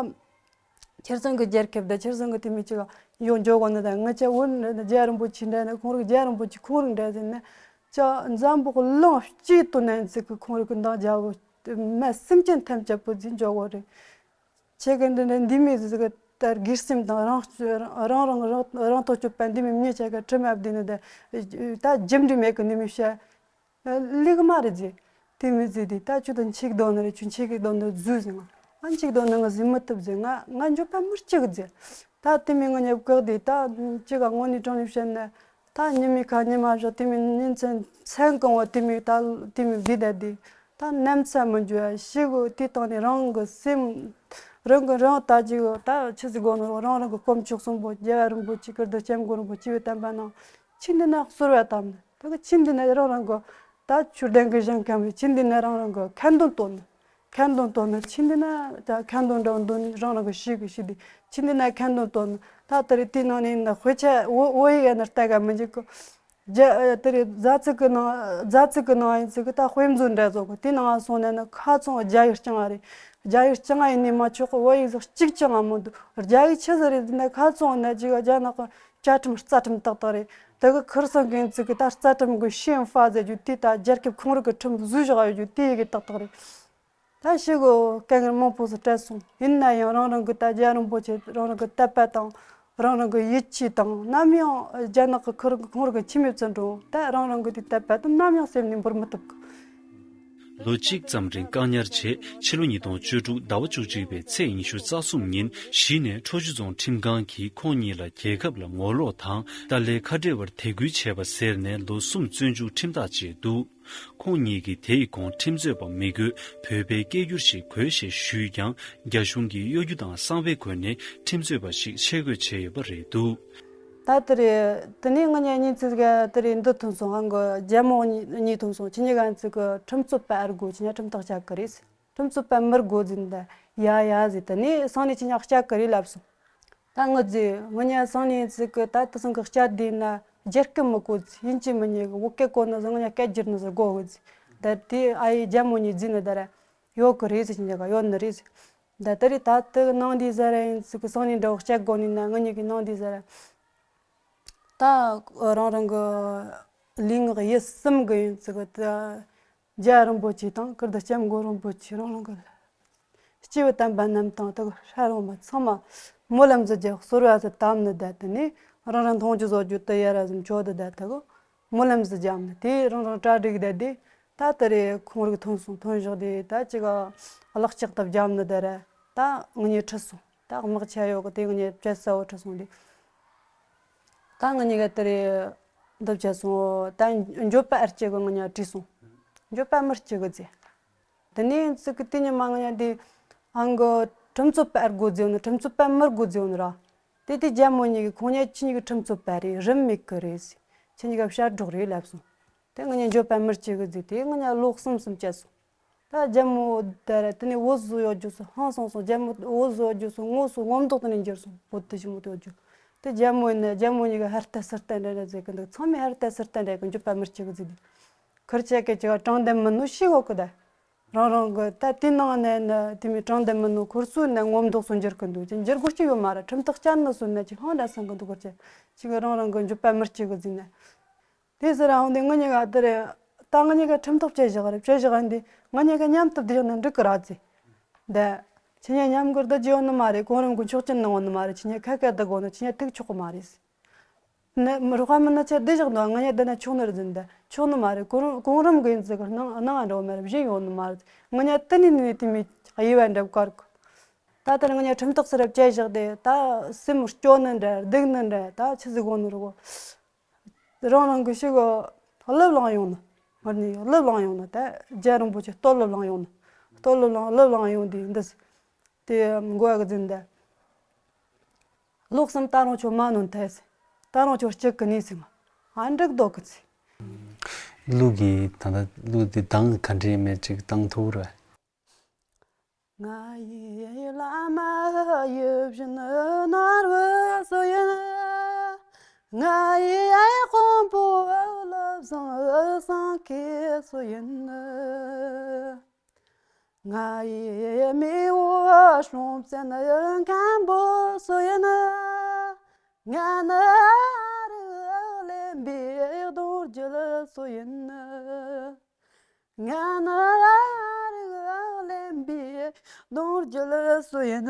ཁྱེད་ཚང་གི་རྒྱལ་ཁབ་དང་ཁྱེད་ཚང་གི་དེ་མི་གཅིག་ཡོང་འཇོག་གོ་ནི་དང་། ང་ཆ་བོད་ནི་རྒྱལ་རིན་པོ་ཆེ་འདྲ་ནི་ཁོང་རིག་རྒྱལ་རིན་པོ་ཆེ་ཁོང་རིག་འདྲ་ཟེར་ན་ཅག་འཛམ་བུ་གླིང་སྤྱི་དུ་ནན་ཚིག་གི་ཁོང་རིག་གི་འདང་རྒྱལ་བོ་མ་སེམས་ཅན་ཐམས་ཅད་པོ་ཟིན་འཇོག་གོ་རེད། ཁྱེད་ཀྱི་འདི་འདྲ་འདི་མི་ཟིག་གི་ལྟར་སྒེར་སེམས་དང་རང་རང་རང་རང་རང་དོན་སྤྱོད་པ་འདི་མི་མྱི་ཆ་ག་ཁྲིམས་ཨབ་འདི་ནི་ད་ད་རྒྱུ་འབྲས་མེད་གི་ནི་མི་བཤད། ལེགས་མ་རེད་ཟེར། དེ་མི་ཟེར་དེ་ད་ཁྱོད་དང་འཆིག་རྡོ་ནི་རེད། ཁྱོད་འཆིག་གི་རྡོ་འདི་བཟོས་ཟེར། ང་ང་འཆིག་རྡོ་ནི་ང་ཟིན་མི་ཐུབ་ཟེར། ང་ང་འགྱོད་པ་མི་གཅིག་ཟེར། ད་དེ་མི་ང་ཉབ་བཀག་དེ་ད་ཅི་ག་དངོས་གནས་དྲང་ནས་བཤད་ན་ད་ཉི་མའི་ཁ་ཉི་མ་བཞག་དེ་མི་ཉིན་མཚན་མཚན་གང་བ་དེ་མི་ད་དེ་མི་བསྡད་ད་དེ་ད་ནམ་ཚ་མི་འཇུ་ཡ་ཤི་གོ། དེ་སྟེང་ནས་རང་གི་སེམས་རང་གི་རང་ད་ཅི་གོ་ད་ཆི་ཟིག་གོ་ནོ་རང་རང་གི་དཀོན་མཆོག་གསུམ་པོ་རྒྱལ་བ་རིན་པོ་ཆེ་ཀིརྟི་སྐྱབས་མགོན་རིན་པོ་ཆེ་བའི་བསྟན་པ་ནང་ཆི་འདི་ན་གསོལ་བ་བཏབ་ནས། ད་གི་ཆི་འདི་ན་རང་རང་གི་ད་ཆུ་ལྡན་གི་ཞིང་ཁམས་རེད། ཆི་འདི་ན་རང་རང་གི་ཁ་འདོན་བཏོན་ནས། ཁ་འདོན་བཏོན་ནས་ཆི་འདི་ན་ད་ཁ་འདོན་འདྲ་བོ་འདོན་རང་རང་གི་ཤི་གི་ཤི་དེ་ཆི་འདི་ན་ཁ་འདོན་བཏོན་ནས། ད་དེ་རེད། དེ་ནང་ནས་ན་དཔེ་ཆ་བོ་བོ་ཡིག་ཡ་ན་ལྟ་ག་མི་འཇུག་གི། རྒྱ་དེ་རེད། རྫ་ཚིག་གི་ནང་རྫ་ཚིག་གི་ནང་ཡིན་ཚིག་གི་ད་དཔེ་མཛོད་འདྲ་བཟོ་གི། དེ་ནང་སོང་ནས་ན་ཁ་ཚོང་རྒྱ་ཡིག་རྐྱང་ང་རེད། རྒྱ་ཡིག་རྐྱང་ང་ཡིན་ནི་མ་ཆོག་གི། བོད་ཡིག་ཟིག་གཅིག་ཀྱང་ང་མི་འདུག་རྒྱ་ཡིག་ཆི་ཟིག་རེད་ཟེར་ན་ཁ་ཚོང་ན་ཅིག་རྒྱ་ནག་གི་བཅའ་ཁྲིམས་རྩ་ཁྲིམས་ཏག་ཏག་རེད། དེ་གི་ཁིར་སང་གི་ཚིག་གི་ད་རྩ་ཁྲིམས་གི་ཤེས་ཡོན་ཧྥ་ཟེར་རྒྱུ་དེ་ད་རྒྱལ་ཁབ་ཁོང་རང་གི་ཁྲིམས་བཟོས་བཞག་ཡོད་རྒྱུ་དེ་ཡི་གེ་ཏག་ཏག་རེད། ད་ཤི་གོ་སྐད་ངར་མང་པོ་ཟིག་སྤྲད་སོང་། ཡིན་ན་ཡང་རང་རང་གི་ད་རྒྱལ་རིན་པོ་ཆེ་རང་རང་གི་དད་པ་དང་རང་རང་གི་ཡིད་ཆེས་དང་ནམ་ཡང་རྒྱ་ནག་གི་ཁོར་ཁོང་རང་གི་འཆི་མེད་བརྩོན་འགྲུས་ད་རང་རང་གི་དེ་དད་པ་དང་ནམ་ཡང་སེམས་ནས་འབུར་མི་ཐུབ་གི། ལོ་གཅིག་ཙམ་རིང་བཀག་ཉར་བྱས། ཕྱི་ལོ་ཉིས་སྟོང་བཅུ་དྲུག་ཟླ་བ་བཅུ་གཅིག་པའི་ཚེས་ཉི་ཤུ་རྩ་གསུམ་ཉིན་གཞིས་ནས་ཁྲོ་ཆུ་རྫོང་ཁྲིམས་ཁང་གིས་ཁོང་གཉིས་ལ་རྒྱལ་ཁབ་ལ་ངོ་ལོག་དང་ཏཱ་ལའི་ཁ་བྲལ་བར་དད་གུས་བྱས་པ་ཟེར་ནས་ལོ་གསུམ་བཙོན་འཇུག་ཁྲིམས་ཐག་བཅད་འདུག་ཁོང་གཉིས་ཀྱིས་དེའི་གོང་ཁྲིམས་རྩོད་པ་མི་དགོས་བོད་པའི་སྐད་སྒྱུར་ཞིག་དགོས་ཞེས་ཞུས་ཀྱང་རྒྱ་གཞུང་གིས་གཡོ་སྒྱུ་དང་གསང་བའི་སྒོ་ནས་ཁྲིམས་རྩོད་པ་ཞིག་ཆེད་བསྐོས་བྱས་ཡོད་པ་རེད་འདུག་ད་དེ་རེད། དེ་ནས་ང་གཉིས་གཉིས་ཚིག་ག་དེ་རེད་འདི་ཐོན་སོང་། ཨང་གི་རྒྱལ་མོ་གཉིས་གཉིས་ཐོན་སོང་། ཁྱེད་གཉིས་ཀ་ཚིག་གི་ཁྲིམས་རྩོད་པ་ཨར་དགོས། ཁྱེད་གཉིས་ཁྲིམས་ཐག་བཅད་གི་རེད། ཁྲིམས་རྩོད་པ་མི་དགོས་ཟེར་ད་ཡ་ཡ་ཟེར། དེ་ནས་སང་ནས་ཁྱེད་གཉིས་བཅད་གི་རེད་ལབ་སོང་། ད་ངི་ཟེར་ངི་ཉ་སང་ནས་ཚིག་གི་ད་དེ་སང་གི་བཅད་དེ་ན་རྒྱལ་སྐད་མི་གོ་ཡིན་གཅིག་མིན་གཉིས་གི་བོད་སྐད་གོ་ནི་ཟེར། ངི་ཉ་སྐད་བསྒྱུར་ནི་ཟེར་གོ་གི་ཟེར། ད་དེ་ཨ་ཡེ་རྒྱལ་མོ་གཉིས་ཟེར་ནི་ད་ར་ཡོད་གི་རེད་ཟེར། ཁྱེད་གཉིས་ཀ་ཡོད་ནི་རེད་ཟེར། ད་དེ་རེད། ད་དེ་གི་ནང་དེ་ཟེར་ར་ཡིན་ཚིག་གི་སང་ནས་འདྲ་བོ་བཅད་དགོས་ནི་ན་ངི་གཉིས་ཀི་ནང་དེ་ཟེར་ར། ད་རང་རང་གི་ལུས་ངག་ཡིད་གསུམ་གི་ཡིན་ཚིག་གི་ད་རྒྱལ་རིན་པོ་ཆེ་དང་ཀིརྟི་སྐྱབས་མགོན་རིན་པོ་ཆེ་རང་རང་གི་སྤྱི་བོའི་བསྟན་པ་རྣམས་དང་དེ་གི་ཧྲ་རོང་མ་ཚང་མ་སྨོན་ལམ་ཟེར་རྒྱུ་གསོལ་བ་ཟེར་བཏབ་ནི་ད་དེ་ནས་རང་རང་མཐོང་རྒྱུ་བཟོ་རྒྱུ་དེ་ཡ་ར་ཟིན་ཆོག་དེ་ད་དེ་གི་སྨོན་ལམ་ཟེར་རྒྱབ་ནི་དེ་རང་རང་གྲ་སྒྲིག་ད་དེ། ད་དེ་རེད། ཁོང་རིགས་ཐོན་སོང་། ཐོན་བཞག་དེ་ད་ཅིག་ག་ལག་ལྕགས་ཐབ་རྒྱབ་ནི་དེ་རེད། ད་ངི་ཉེ་ཁྲིད་སོང་། ད་དམག་ཆ་ཡོད་གི་དེ་ངི་ཉེ་བཅད་ས་བོ་ཁྲིད་སོང་དེ། ད་ངི་ཉེ་ག་དེ་རེད་འདི་བཅད་སོང་། ད་འགྱོད་པ་ཨར་སྐྱེ་གི་ངི་ཉེ་བྲིས་སོང་། འགྱོད་པ་མི་སྐྱེ་གི་ཟེར། དེ་ནས་ཚིག་གི་དེ་ཉི་མ་ངི་ཉེ་དེ་ཨང་གི་ཁྲིམས་རྩོད་པ་ཨར་དགོས་ཟེར་ནི། ཁྲིམས་རྩོད་པ་མི་དགོས་ཟེར་ནི་ར། དེ་དེ་རྒྱལ་མོ་གཉིས་ཀྱི་ཁོང་ཉེ་ཁྱེད་གཉིས་ཀྱི་ཁྲིམས་རྩོད་པ་རེད། རིན་མེད་གི་རེད་ཟེར། ཁྱེད་གཉིས་ཀ་བཤད་སྒྲོག་རེད་ལབ་སོང་། དེ་ངི་ཉེ་འགྱོད་པ་མི་སྐྱེ་གི་ཟེར། དེ་ངི་ཉེ་ལོ་གསུམ་གསུམ་བཅད་སོང་། ད་རྒྱལ་མོ་དེ་ར་དེ་ནས་བོད་བཟོ་ཡོད་རྒྱུ་སོ་ཧང་སང་སོང་། རྒྱལ་མོ་བོད་བཟོ་ཡོད་རྒྱུ་སོ་ངོ་སོ་ངོ་མདོག་དེ་ནས་འགྱུར་སོང་། བོད་དེ་ཞི་མོ་དེ་ཡོད་རྒྱུ། དེ་རྒྱལ་མོ་ཡིན་ན་རྒྱལ་མོ་གཉིས་ཀ་ཧར་ལྟ་ཚུར་ལྟ་འདྲ་འདྲ་ཟེར་གི་འདུག་ཚང་མས་ཧར་ལྟ་ཚུར་ལྟ་འདྲ་གི་འགྱོད་པ་མི་སྐྱེ་གི་ཟེར་དུས། ཁིར་ཆ་གི་ཅིག་དྲང་བདེན་མིན་ནོ་ཤེས་གོ་གི་ད། རང་རང་གི་ད་དེ་ནང་ནས་ནི་དེ་མོ་དྲང་བདེན་མིན་ནོ་ཁོར་སུ་ནི་ངོ་མདོག་སུ་འགྱུར་གི་འདུག་ཅི་འགྱུར་དགོས་ཀྱི་ཡོད་མ་རེད། ཁྲིམས་ཐག་བཅད་ནི་སུ་ནི་ཅི་ཧང་འདྲ་སང་གི་འདུག་གོ་ཅི་ཅིག་རང་རང་གི་འགྱོད་པ་མི་སྐྱེ་གི་ཟེར་ནས། དེ་ཟེར་ར་འོང་དུས་ངི་གཉིས་ཀ་དེ་རེད། ད་ངི་གཉིས་ཀ་ཁྲིམས་ཐག་བཅད་བཞག་རེད། བཅད་བཞག་ཡིན་དུས་ངི་གཉིས་ཀ་མཉམ་དུ་བསྡད་ན་འགྲིག་གི་ར་ཟེར། འདི། ཁྱེད་གཉིས་མཉམ་གི་བསྡད་རྒྱུ་ཡོད་ནི་མ་རེད། གོང་རིམ་གི་ཆོག་མཆན་གནང་ཡོད་ནི་མ་རེད། ཁྱེད་གཉིས་ཁ་ཁ་བསྡད་དགོས་ནི། ཁྱེད་གཉིས་ཐུག་ཆོག་གི་མ་རེད་ཟེར། ནི་མི་རོགས་མི་ན་ཆ་བསྡད་བཞག་འདུག་ངི་གཉིས་བསྡད་ན་ཆོག་ནི་རེད་ཟེར། འདི་ཆོག་ནི་མ་རེད། གོང་རིམ་གོང་རིམ་གི་ཡིན་ཟེར་གི་སྣང་སྣང་བ་འགྲོ་མ་རེད། བཞིན་ཡོད་ནི་མ་རེད། ངི་གཉིས་དེ་ནས་ནི་དེ་མོ་ དབྱེ་བ་འབྱེད་དཀའ་གི། ད་ལྟར་ང་གཉིས་ཁྲིམས་ཐག་ཚུར་བཅད་བཞག་སྟེ། ད་སེམས་སྐྱོ་ནི་འདྲ་སྡུག་ནི་འདྲ། ད་ཆི་ཟིག་གོ་ནི་རེད་གོ། རང་རང་གི་ཤི་གི་གླུ་བླངས་ཡོང་ནི། ང་གཉིས་གླུ་བླངས་ཡོང་ནི། ད་རྒྱལ་བ་རིན་པོ་ཆེ་སྟོད་གླུ་བླངས་ཡོང་ནི། སྟོད་གླུ་བླངས་གླུ་བླངས་ཡོང་དུས་འདི་དེ་མགོ་གི་འཛིན་ད། ལོག་སམ་ད་རུང་ཁྱོད་མ་ནོན་ཐལ་ཟེར། ད་རུང་ཁྱོད་སྐྱིད་གི་ནི་ཟེར། ང་ཨ་འགྲིག་འདོད་གི་ཚེ། གླུ་གི་ད་ལྟ་གླུ་དེ་གདངས་ག་འདྲས་མེད་ཅིག་བཏང་ཐུབ་རེད། ང་ཡི་བླ་མ་ཡིད་བཞིན་ནོར་བུ་སུ་ཡིན། ང་ཡི་དཔོན་པོ་བློ་བཟང་སེང་གེ་སུ་ཡིན། ང་ཡི་མེས་པོ་སྲོང་བཙན་མཁན་པོ་སུ་ཡིན། ང་ནི་རིགས་གླེན་པའི་གདུང་རྒྱུད་སུ་ཡིན། ང་ནི་རིགས་གླེན་པའི་གདུང་རྒྱུད་སུ་ཡིན།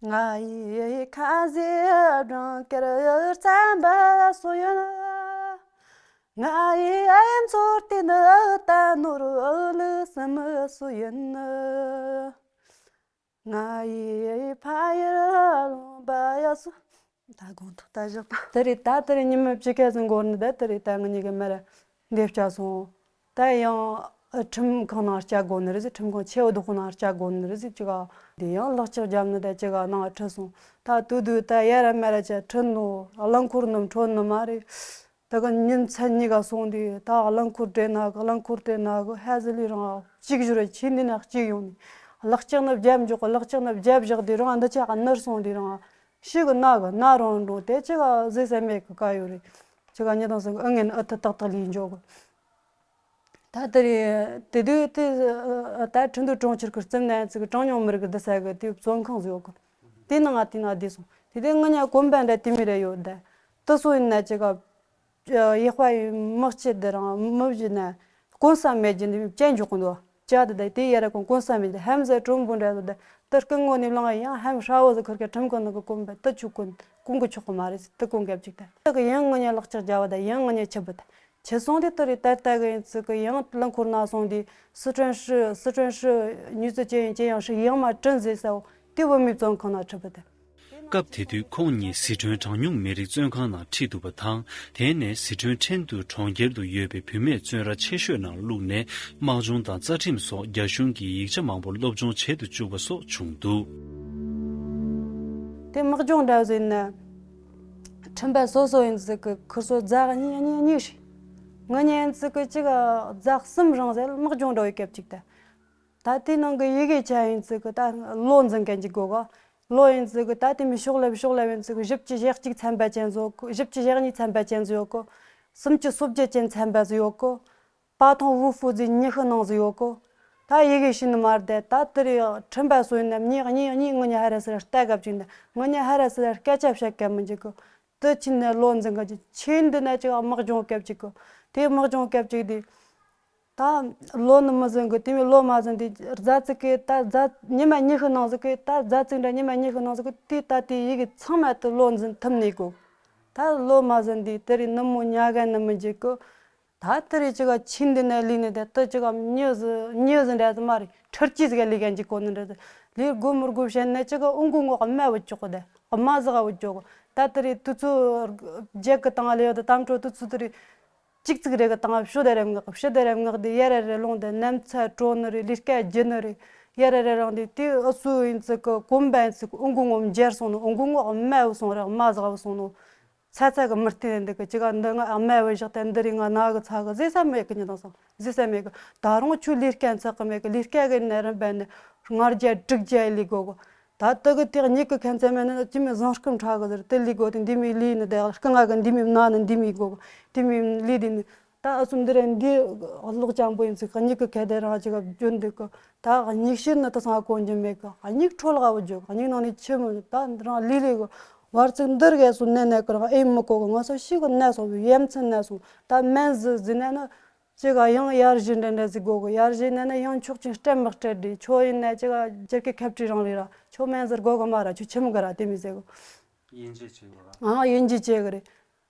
ང་ཡི་ཁ་ཟས་སྦྲང་དཀར་རྩམ་པ་སུ་ཡིན། ང་ཡི་མཚོ་རྟེན་རྟ་ནོར་ལུག་གསུམ་སུ་ཡིན། ང་ཡི་ཕ་ཡུལ་ལུང་པ་ཡག་སུ། ད་དགོངས་ཐོག་ད་བཞག་ད། དེ་རེད། ད་དེ་རེད། ཉི་མ་བཅུ་ཁ་ཟིན་འགོར་ནི། ད་དེ་རེད། ད་ང་གཉིས་ཀྱི་མར་འདེབས་བྱ་སོང་། ད་ཡང་ཨ་ཁྲིམས་ཁང་ནང་བསྐྱལ་དགོས་ནི་རེད་ཟེར། ཁྲིམས་ཁང་ཆེ་བ་དུ་ཁོ་ནང་བསྐྱལ་དགོས་ནི་རེད་ཟེར། ཅི་ག་དེ་ཡང་ལག་ལྕགས་རྒྱབ་ནི་ད་ཅི་ག་ནང་ཁྲིད་སོང་། ད་དུ་དུ་ད་ཡ་ར་མ་ར་ཅི་ཁྲིད་ནོ། རླངས་འཁོར་ནམ་འཕྲོད་ནི་མ་རེད། ད་གི་ཉིན་མཚན་གཉིས་ཀ་སོང་དུས། ད་རླངས་འཁོར་སྤྲད་ན་གི་རླངས་འཁོར་སྤྲད་ན་གི་ཧ་ཟི་ལི་རང་གཅིག་བཞུར་བའི་ཆེ་འདི་ན་གཅིག་ཡོང་ནི། ལག་ལྕགས་ནི་རྒྱབ་འཇོག་གི། ལག་ལྕགས་ནི་རྒྱབ་བཞག་དུས་རང་འདི་ཆ་ག་ནར་སོང་དུས་རང་ཤི་གི་ན་གི་ན་རང་འགྲོ། དེ་ཅི་ག་ཟེར་ས་མེད་གི་ཀ་ཡོད་རེད། ཅི་ག་ཉི་དང་སང་གི་ཨ་ངན་ཨ་ཐི་ཏག་ཏག་ལས་འཇོག་གི། ད་དེ་རེད། དེ་དུས་དེ་ད་ཁྲིན་ཏུའུ་གྲོང་ཁྱེར་གི་རྩིབ་ན་ཡང་ཚིག་གྲངས་ཉུང་མི་རིགས་བསྡད་ས་གི་དེ་བཙོན་ཁང་ཟིག་ཡོད་གི། དེ་ནང་ང་དེ་ནང་བསྡད་སོང་། དེ་དུས་ང་གཉིས་གོམ་པ་འདྲ་དེ་མི་རེ་ཡོད་ད། དེ་སོ་ཡིན་ན་ཅི་ག་ཡེ་ཧྥ་ཡི་དམག་སྤྱི་དེ་རང་མི་བཞི་ན་གོན་ས་མེད་ཀྱི་འདི་བཅད་འཇོག་གི་འདུག་ཅག་དེ་དེ་ཡ་ར་གོན་གོན་ས་མེད་ཀྱི་ཧམ་ཟེར་གྲོན་པོ་འདྲ་ཟེར་ད། དེ་སྐུ་ངོ་ནས་བླངས་ཡང་ཧམ་ཧྲ་བོ་ཟེར་ཁུར་གི་ཁྲིམས་ཁང་ནང་གི་གོན་པ་དེ་ཆུ་གོན་གོན་གི་ཆོག་གི་མ་རེད་ཟེར། དེ་གོན་གབ་ཅིག་ད། དེ་གི་ཡང་ང་གཉིས་ལག་ལྕགས་རྒྱབ་བ་ད་ཡང་ང་གཉིས་ཆི་བུ་ད། ཁྱེད་སོང་དེ་ལྟར་རེ་ད་ལྟ་གི་ཡིན་ཚུལ་གི་ཡང་རླངས་འཁོར་ནང་སོང་དེ། སི་ཁྲོན་ཧྲི་སི་ཁྲོན་ཧྲི་ཉུས་ཙི་ཅན་ཡང་ཅན་ཡང་ཧྲི་ཡང་མ་དྲན་ཟེར་ས་བོ་དེ་བུད་མེད་བཙོན་ཁང་ནང་ཁྲིད་པ་དེ། སྐབས་དེ་དུས་ཁོང་གཉིས་ཟི་ཁྲོན་གྲངས་ཉུང་མི་རིགས་བཙོན་ཁང་ནང་ཁྲིད་འདུག་པ་དང་། དེ་ནས་ཟི་ཁྲོན་ཁྲེན་ཏུའུ་གྲོང་ཁྱེར་དུ་ཡོད་པའི་བུད་མེད་བཙོན་ར་ཆེ་ཤོས་ནང་བླུགས་ནས། དམག་སྦྱོང་དང་རྩ་ཁྲིམས་སོགས་རྒྱ་གཞུང་གི་ཡིག་ཆ་མང་པོ་སློབ་སྦྱོང་བྱེད་དུ་བཅུག་པ་སོགས་བྱུང་འདུག་དེ་དམག་སྦྱོང་འདྲ་བཟོས་ན། ཁྲིམས་པ་སོ་སོ་ཡིན་ཚུལ་གི་ཁུར་སོ་རྫ་གཉིས་གཉིས་གཉིས་ཤིག་ང་གཉིས་ཡིན་ཚུལ་གི་གཅིག་རྫ་གསུམ་རང་ཟེར་དམག་སྦྱོང་འདྲ་བའི་སྐབས་གཅིག་ད། ད་དེའི་ནང་གི་ཡི་གེ་ཆ་ཡིན་ཚུལ་གི་ད་ལོ་འཛིན་མཁན་གཅིག་དགོས་ག་ལོ་ཡིན་ཚུལ་གི་ད་དེ་མི་ཤོག་ལེབ་ཤོག་ལེབ་ཡིན་ཚུལ་གི་བཞི་བཅུ་ཞེ་གཅིག་ཚན་པ་ཅན་ཟིག་ཡོད་གི། བཞི་བཅུ་ཞེ་གཉིས་ཚན་པ་ཅན་ཟིག་ཡོད་གི། སུམ་ཅུ་སོ་བརྒྱད་ཅན་ཚན་པ་ཟིག་ཡོད་གི། པ་ཐོང་ཝུ་ཧྥུ་ཟིག་ཉི་ཤུ་ནང་ཟིག་ཡོད་གི། ད་ཡི་གེ་ཤེས་ནི་མ་རེད་དེ། ད་དེ་རེ་ཁྲིམས་པ་སུ་ཡིན་ནམ་གཉིས་གཉིས་གཉིས་ང་གཉིས་ཧ་ར་སི་ར་ལྟ་གབ་ཅིག་འདི་ང་གཉིས་ཧ་ར་སི་ར་སྐད་ཆ་བཤད་ག་མི་འཇུག་གི། དེ་ཕྱིན་ནས་ལོ་འཛིན་ག་ཅིག་ཆེ་འདི་ན་ཅིག་དམག་སྦྱོང་སྐབས་ཅིག་གི། དེ་དམག་སྦྱོང་སྐབས་ཅིག་དེ། ད་ལོ་ནི་མི་ཟིན་གི། དེ་མི་ལོ་མ་ཟིན་དེ་རྫ་ཙིག་གི་ད་རྫ་ཉི་མ་ཉི་ཤུ་ནང་ཟིག་གི། ད་རྫ་ཙིག་འདྲ་ཉི་མ་ཉི་ཤུ་ནང་ཟིག་གི། དེ་ད་དེ་ཡི་གེ་ཚང་མ་དེ་ལོ་འཛིན་ཐུབ་ནས་གོ། ད་ལོ་མ་ཟིན་དེ་དེ་རེ་ནུབ་མོ་ཉལ་ག་ནི་མི་འཇུག་གི། ད་དེ་རེ་ཅིག་ག་ཆེ་འདི་ན་ལུས་ནི་དེ་དེ་ཅིག་ག་མྱི་ཟི་མྱི་ཟི་འདྲ་ཟི་མ་རེད། ཁྲིར་གྱིས་ཟི་ག་ལུས་ག་འཇུག་གོ་ནི་འདྲ་ཟི། ལུས་དགོས་མི་དགོས་བཤད་ནས་ཅིག་ག་ཨུ་གུ་ངོ་དམའ་བུ་ཅོག་གི་དེ་དམའ་ཟི་ག་བུ་ཅོག་གི། ད་དེ་རེ་དུས་ཚོད་རྒྱག་གི་དང་ལེ་ཡོད་དེ་དམ་གྲོ་དུས་ཚོད་དེ་རེ། གཅིག་ཙིག་རེ་གི་དང་ཕྱོ་དེ་རེ་མངག་ཕྱི་དེ་རེ་མངག་དེ་ཡ་རེ་རེ་ལོང་དེ་ནམ་ཚ་དྲོ་ནི་རེ། ལུས་སྐད་ལྗི་ནི་རེ། ཡ་རེ་རེ་རང་དེ་དེ་ཨུ་སུ་ཡིན་ཚུལ་གི་གོམ་པ་ཡིན་ཚུལ་གི་ཨུ་གུ་ངོ་མཇལ་སོང་ནི། ཨུ་གུ་ངོ་དམའ་བུ་སོང་རེ་དམའ་ཟི་ག་བུ་སོང་ནི། ཚ་ཚ་གི་མི་སྟེར་འདི་གི་ཅིག་ག་འདི་ང་དམའ་བུ་བཞག་སྟེ་འདི་རེ་ང་ན་གི་ཚ་གི་ཟེར་ས་མེད་གི། ཉི་དང་སང་ཟེར་ས་མེད་གི། ད་རུང་ཁྱོད་ལུས་སྐད་ཚག་གི་མེད་གི། ལུས་སྐད་གི་ནད་རིམ་པ་ནི་ལྔ་བརྒྱ་དྲུག་བརྒྱ་ལས་དགོས་གི། ད་དེ་གི་དེ་མྱིག་གི་ཁ་མཚན་མེད་ན་ཅི་མི་བཟང་སྐུ་ཕྲ་གི་ཟེར། དེ་ལས་དགོས་དེ་འདི་མི་ལུས་ནི་དེ་སྐུ་ང་གི་འདི་མི་ན་ནི་འདི་མི་དགོས་གི། འདི་མི་ལུས་དེ་ནི་ད་ཨ་སུ་འདི་རེ་འདི་གློག་ཅན་པོ་ཡིན་ཚུལ་གི་མྱིག་གི་ཁ་དེ་རང་ཅིག་ག་བརྗོད་འདུག་གི། ད་མྱིག་ཤེལ་ནི་དེ་སང་གོན་རྒྱུ་མེད་གི། མྱིག་འཕྲོ་ལ་བུ་འཇོག་མྱིག་ནང་ནས་ཆི་མི་ད་རང་ལུས་ལས་གི་བར་ཚིག་འདིར་གས་སུ་ནད་ནད་གི་རང་ཨེ་མི་གོ་གི། ང་ཚོ་ཤི་གི་ནད་སོང་བའི་ཡ་མཚན་ནད་སོང་ད་སྨན་ཟི་ཟི་ནད་ནི། ཅི་ག་ཡང་ཡར་བཞི་འདྲ་འདྲ་ཟིག་དགོས་གི། ཡར་བཞི་ནས་ནི་ཡང་ཆོག་ཅིང་སྤྲད་མི་སྤྲད་དེ། ཁྱོད་ཡིན་ན་ཅི་ག་སྒེར་གྱི་ཁ་བྲིས་རང་རེད་ར། ཁྱོད་སྨན་ཟིག་དགོས་གི་མ་ར། ཁྱོད་ཆི་མོ་གི་ར་དེ་མི་ཟེར་གི། དབྱེ་འབྱེད་བྱེད་གི་ར། ཨང་དབྱེ་འབྱེད་བྱེད་གི་རེད།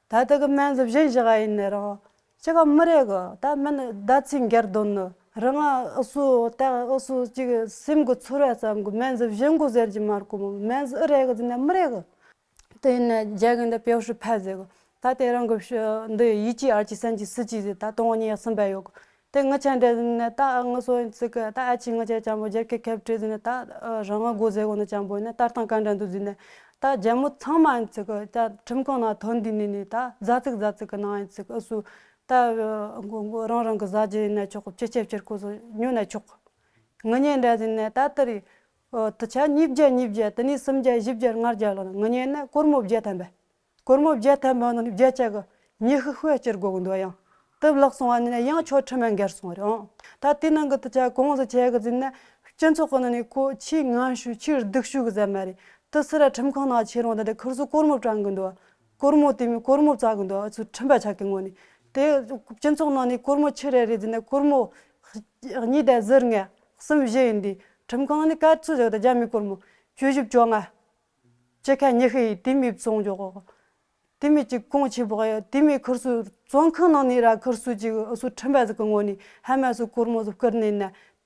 ད་ལྟ་གི་སྨན་ཟིག་བཞིན་བཞག་ག་ཡིན་ནས་རང་ཅི་ག་མི་རེད་གི། ད་སྨན་ཟླ་ཚིག་འགལ་དོན་ནི། རང་ང་ཨུ་སུ་ད་ཨུ་སུ་ཅིག་སེམས་གི་ཚོར་བ་ཙམ་གི་སྨན་ཟི་བཞེས་འགོ་ཟེར་གྱི་མ་རེད་གོ་མོ། སྨན་ཟི་ཨི་རེད་གི་ཟེར་ན་མི་རེད་གི། དེ་ཡིན་ན་རྒྱ་གི་འདི་པེའུ་ཧྲི་ཕ་ཟེར་གི། ད་དེ་རང་གི་ཤི་འདི་ཡི་ཅི་ཨར་ཅི་སན་ཅི་སི་ཅི་ཟེར་ད་དོང་ཉི་ཡག་སུམ་པ་ཡོད་གི། དེ་ངི་ཆ་འདྲ་ཟེར་ན་ད་ངི་སོ་ཡིན་ཚིག་གི་ད་ཨ་ཅི་ངི་ཆ་ཅང་པོ་རྒྱལ་ཁབ་ཁེབ་ཁྲི་ཟེར་ན་ད་རང་ང་གོ་ཟེར་གོ་ནི་ཅང་པོ་ཡིན་ན་ད་སྟངས་ག་འདྲ་འདུག་ཟེར་ན། ད་རྒྱ་མོ་ཚང་མ་ཡིན་ཚིག་གི་ད་ཁྲིམས་ཁང་ནང་ཐོན་དུས་ནས་ནས་ད་ཛ་ཙིག་ཛ་ཙིག་གི་ནང་ཡིན་ཚིག་གི་ཨུ་སུ། ད་རང་རང་གི་ཟ་རྒྱུ་ཡིན་ན་ཆོག་གི། ཅི་བྱེད་ཕྱིར་ཁོ་སོ་ཉོ་ན་ཆོག་གི། ངི་ཉེ་འདྲ་ཟིན་ནས་ད་ལྟ་རེད། ཨོ་དུ་ཆ་ཉིས་བརྒྱ་ཉིས་བརྒྱ་དེ་ནས་སུམ་བརྒྱ་བཞི་བརྒྱ་ལྔ་བརྒྱ་ལོ་ན་ངི་ཉེ་ན་སྒོར་མོ་བརྒྱ་ཐམ་པ། སྒོར་མོ་བརྒྱ་ཐམ་པ་ནང་ནས་བརྒྱ་ཆ་གི་ཉི་ཤུ་ཤུ་བ་སྤྱིར་དགོས་གི་འདུག་ཡང་དུ་ལག་སོང་བ་ནི་ན་ཡང་ཆོ་ཁྲི་མ་འགར་སོང་རེད་ཨང་། ད་དེ་ནང་གི་དུ་ཆ་གོང་ཟི་ཆ་གི་ཟིན་ན་སྤྱི་ཚོགས་གི་ནང་ནས་ཁོ་ཆེས་ངན་ཤོས་ཆེས་སྡུག་ཤོས་གི་ཟ་མ་རེད། དུ་སི་ར་ཁྲིམས་ཁང་ནང་ཆེ་རུང་ད་དེ་ཁུར་སུ་སྒོར་མོ་སྤྲང་གི་འདུག་སྒོར་མོ་དེ་མི་སྒོར་མོ་བཙལ་གི་འདུག་ཨ་ཚོ་ཁྲིམས་པ་ཆགས་ཀྱི་ངོ་ནས། དེ་སྤྱི་ཚོགས་ནང་ནས་སྒོར་མོ་ཆི་རེ་རེ་ཟིན་ན་སྒོར་མོ་གཉིས་དང་ཟུར་ལྔ་གསུམ་བཞི་ཡིན་དུས་ཁྲིམས་ཁང་ནས་ག་ཚོད་བཞག་ད་རྒྱ་མི་སྒོར་མོ་བཅུ་བཞི་བཅོ་ལྔ་བཅུ་ཁ་ཉི་ཤུ་ཡིས་དེ་མི་བཙོང་འཇོག་གོ། དེ་མི་གཅིག་གོང་ཆེ་བོ་ཡོད་དེ་མི་ཁུར་སུ་བཙོང་ཁང་ནང་ནས་ར་ཁུར་སུ་གཅིག་ཨུ་སུ་ཁྲིམས་པ་ཟིག་གི་ངོ་ནས་ཧ་མ་སུ་སྒོར་མོ་ཟིག་བསྐུར་ནས་ན་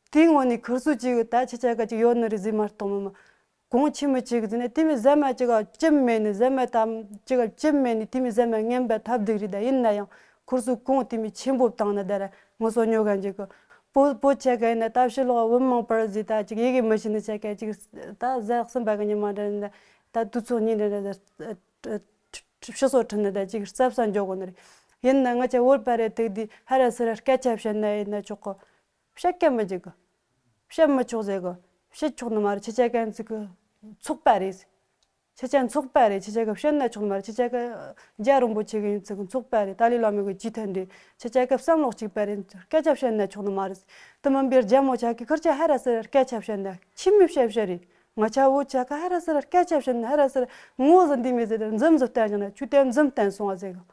དེའི་ངོ་ནས་ཁུར་སུ་གཅིག་ད་ཆི་ཆ་ག་གཅིག་ཡོད་ནི་རེད་ཟིག་མ་གཏོགས་མི་མ། གོང་ཆེ་མི་གཅིག་ཟིན་ནས་དེ་མི་ཟ་མ་གཅིག་ག་ལྕེབ་མེད་ནི་ཟ་མ་དམ་གཅིག་ག་ལྕེབ་མེད་ནི་དེ་མི་ཟ་མ་ངན་པ་ཐབས་སྡུག་རེད། ད་ཡིན་ན་ཡང་ཁུར་སུ་གོང་དེ་མི་ཆེན་པོ་བཏང་ན་ད་ར་ངོ་སོ་ཉོ་ག་འཇིག་གི། པོ་པོ་ཆ་ག་ཡིན་ན་ད་ཕྱི་ལོགས་བུ་མང་པར་ཟིག་ད་གཅིག་ཡི་གེ་མི་ཤེས་ནི་ཆ་ག་གཅིག་ད་ཟ་གསུམ་པ་གི་ཉི་མ་འདྲ་ནི་ད་དུས་ཚོད་གཉིས་འདྲ་འདྲ་ཕྱི་སོ་ཁྲིད་ནི་ད་གཅིག་རྩབ་ས་འཇོག་གོ་ནི་རེད། ཡིན་ན་ང་ཆ་བོད་པ་རེད་དུས་དེ་ཧ་ར་སི་ར་སྐད་ཆ་བཤད་ན་ཡིན་ན་ཆོག་གི། བཤད་ཀ་མི་འཇིག་གི། བཤད་མི་ཆོག་ཟེར་གི། བཤད་ཆོག་ནི་མ་རེད། ཁྱེད་ཅག་གན་ཚིག་གི་ཚོགས་པ་རེད། ཁྱེད་ཅག་ཚོགས་པ་རེད། ཁྱེད་ཅག་གི་བཤད་ན་ཆོག་ནི་མ་རེད། ཁྱེད་ཅག་གི་རྒྱ་རིན་པོ་ཆེ་གི་ཡིན་ཚིག་གི་ཚོགས་པ་རེད། ཏཱ་ལའི་བླ་མ་གི་རྗེས་མཐུན་རེད། ཁྱེད་ཅག་གི་བསམ་བློ་གཅིག་པ་རེད། སྐད་ཆ་བཤད་ན་ཆོག་ནི་མ་རེད། དེ་མིན་པའི་རྒྱ་མོ་ཆ་གི་ཁུར་ཆ་ཧ་ར་སི་ར་སྐད་ཆ་བཤད་ན་ཁྱི་མི་བཤད་བཤད་རེད། ང་ཆ་བོ་ཆ་གི་ཧ་ར་སི་ར་སྐད་ཆ་བཤད་ན་ཧ་ར་སི་ར་ངོ་ཟིན་དེ་མི་ཟེར་འཛུམ་ཟིན་བསྟན་བྱུང་ན་ཆུ་དེ་འཛུམ་བསྟན་སོང་བ་ཟེར་གི།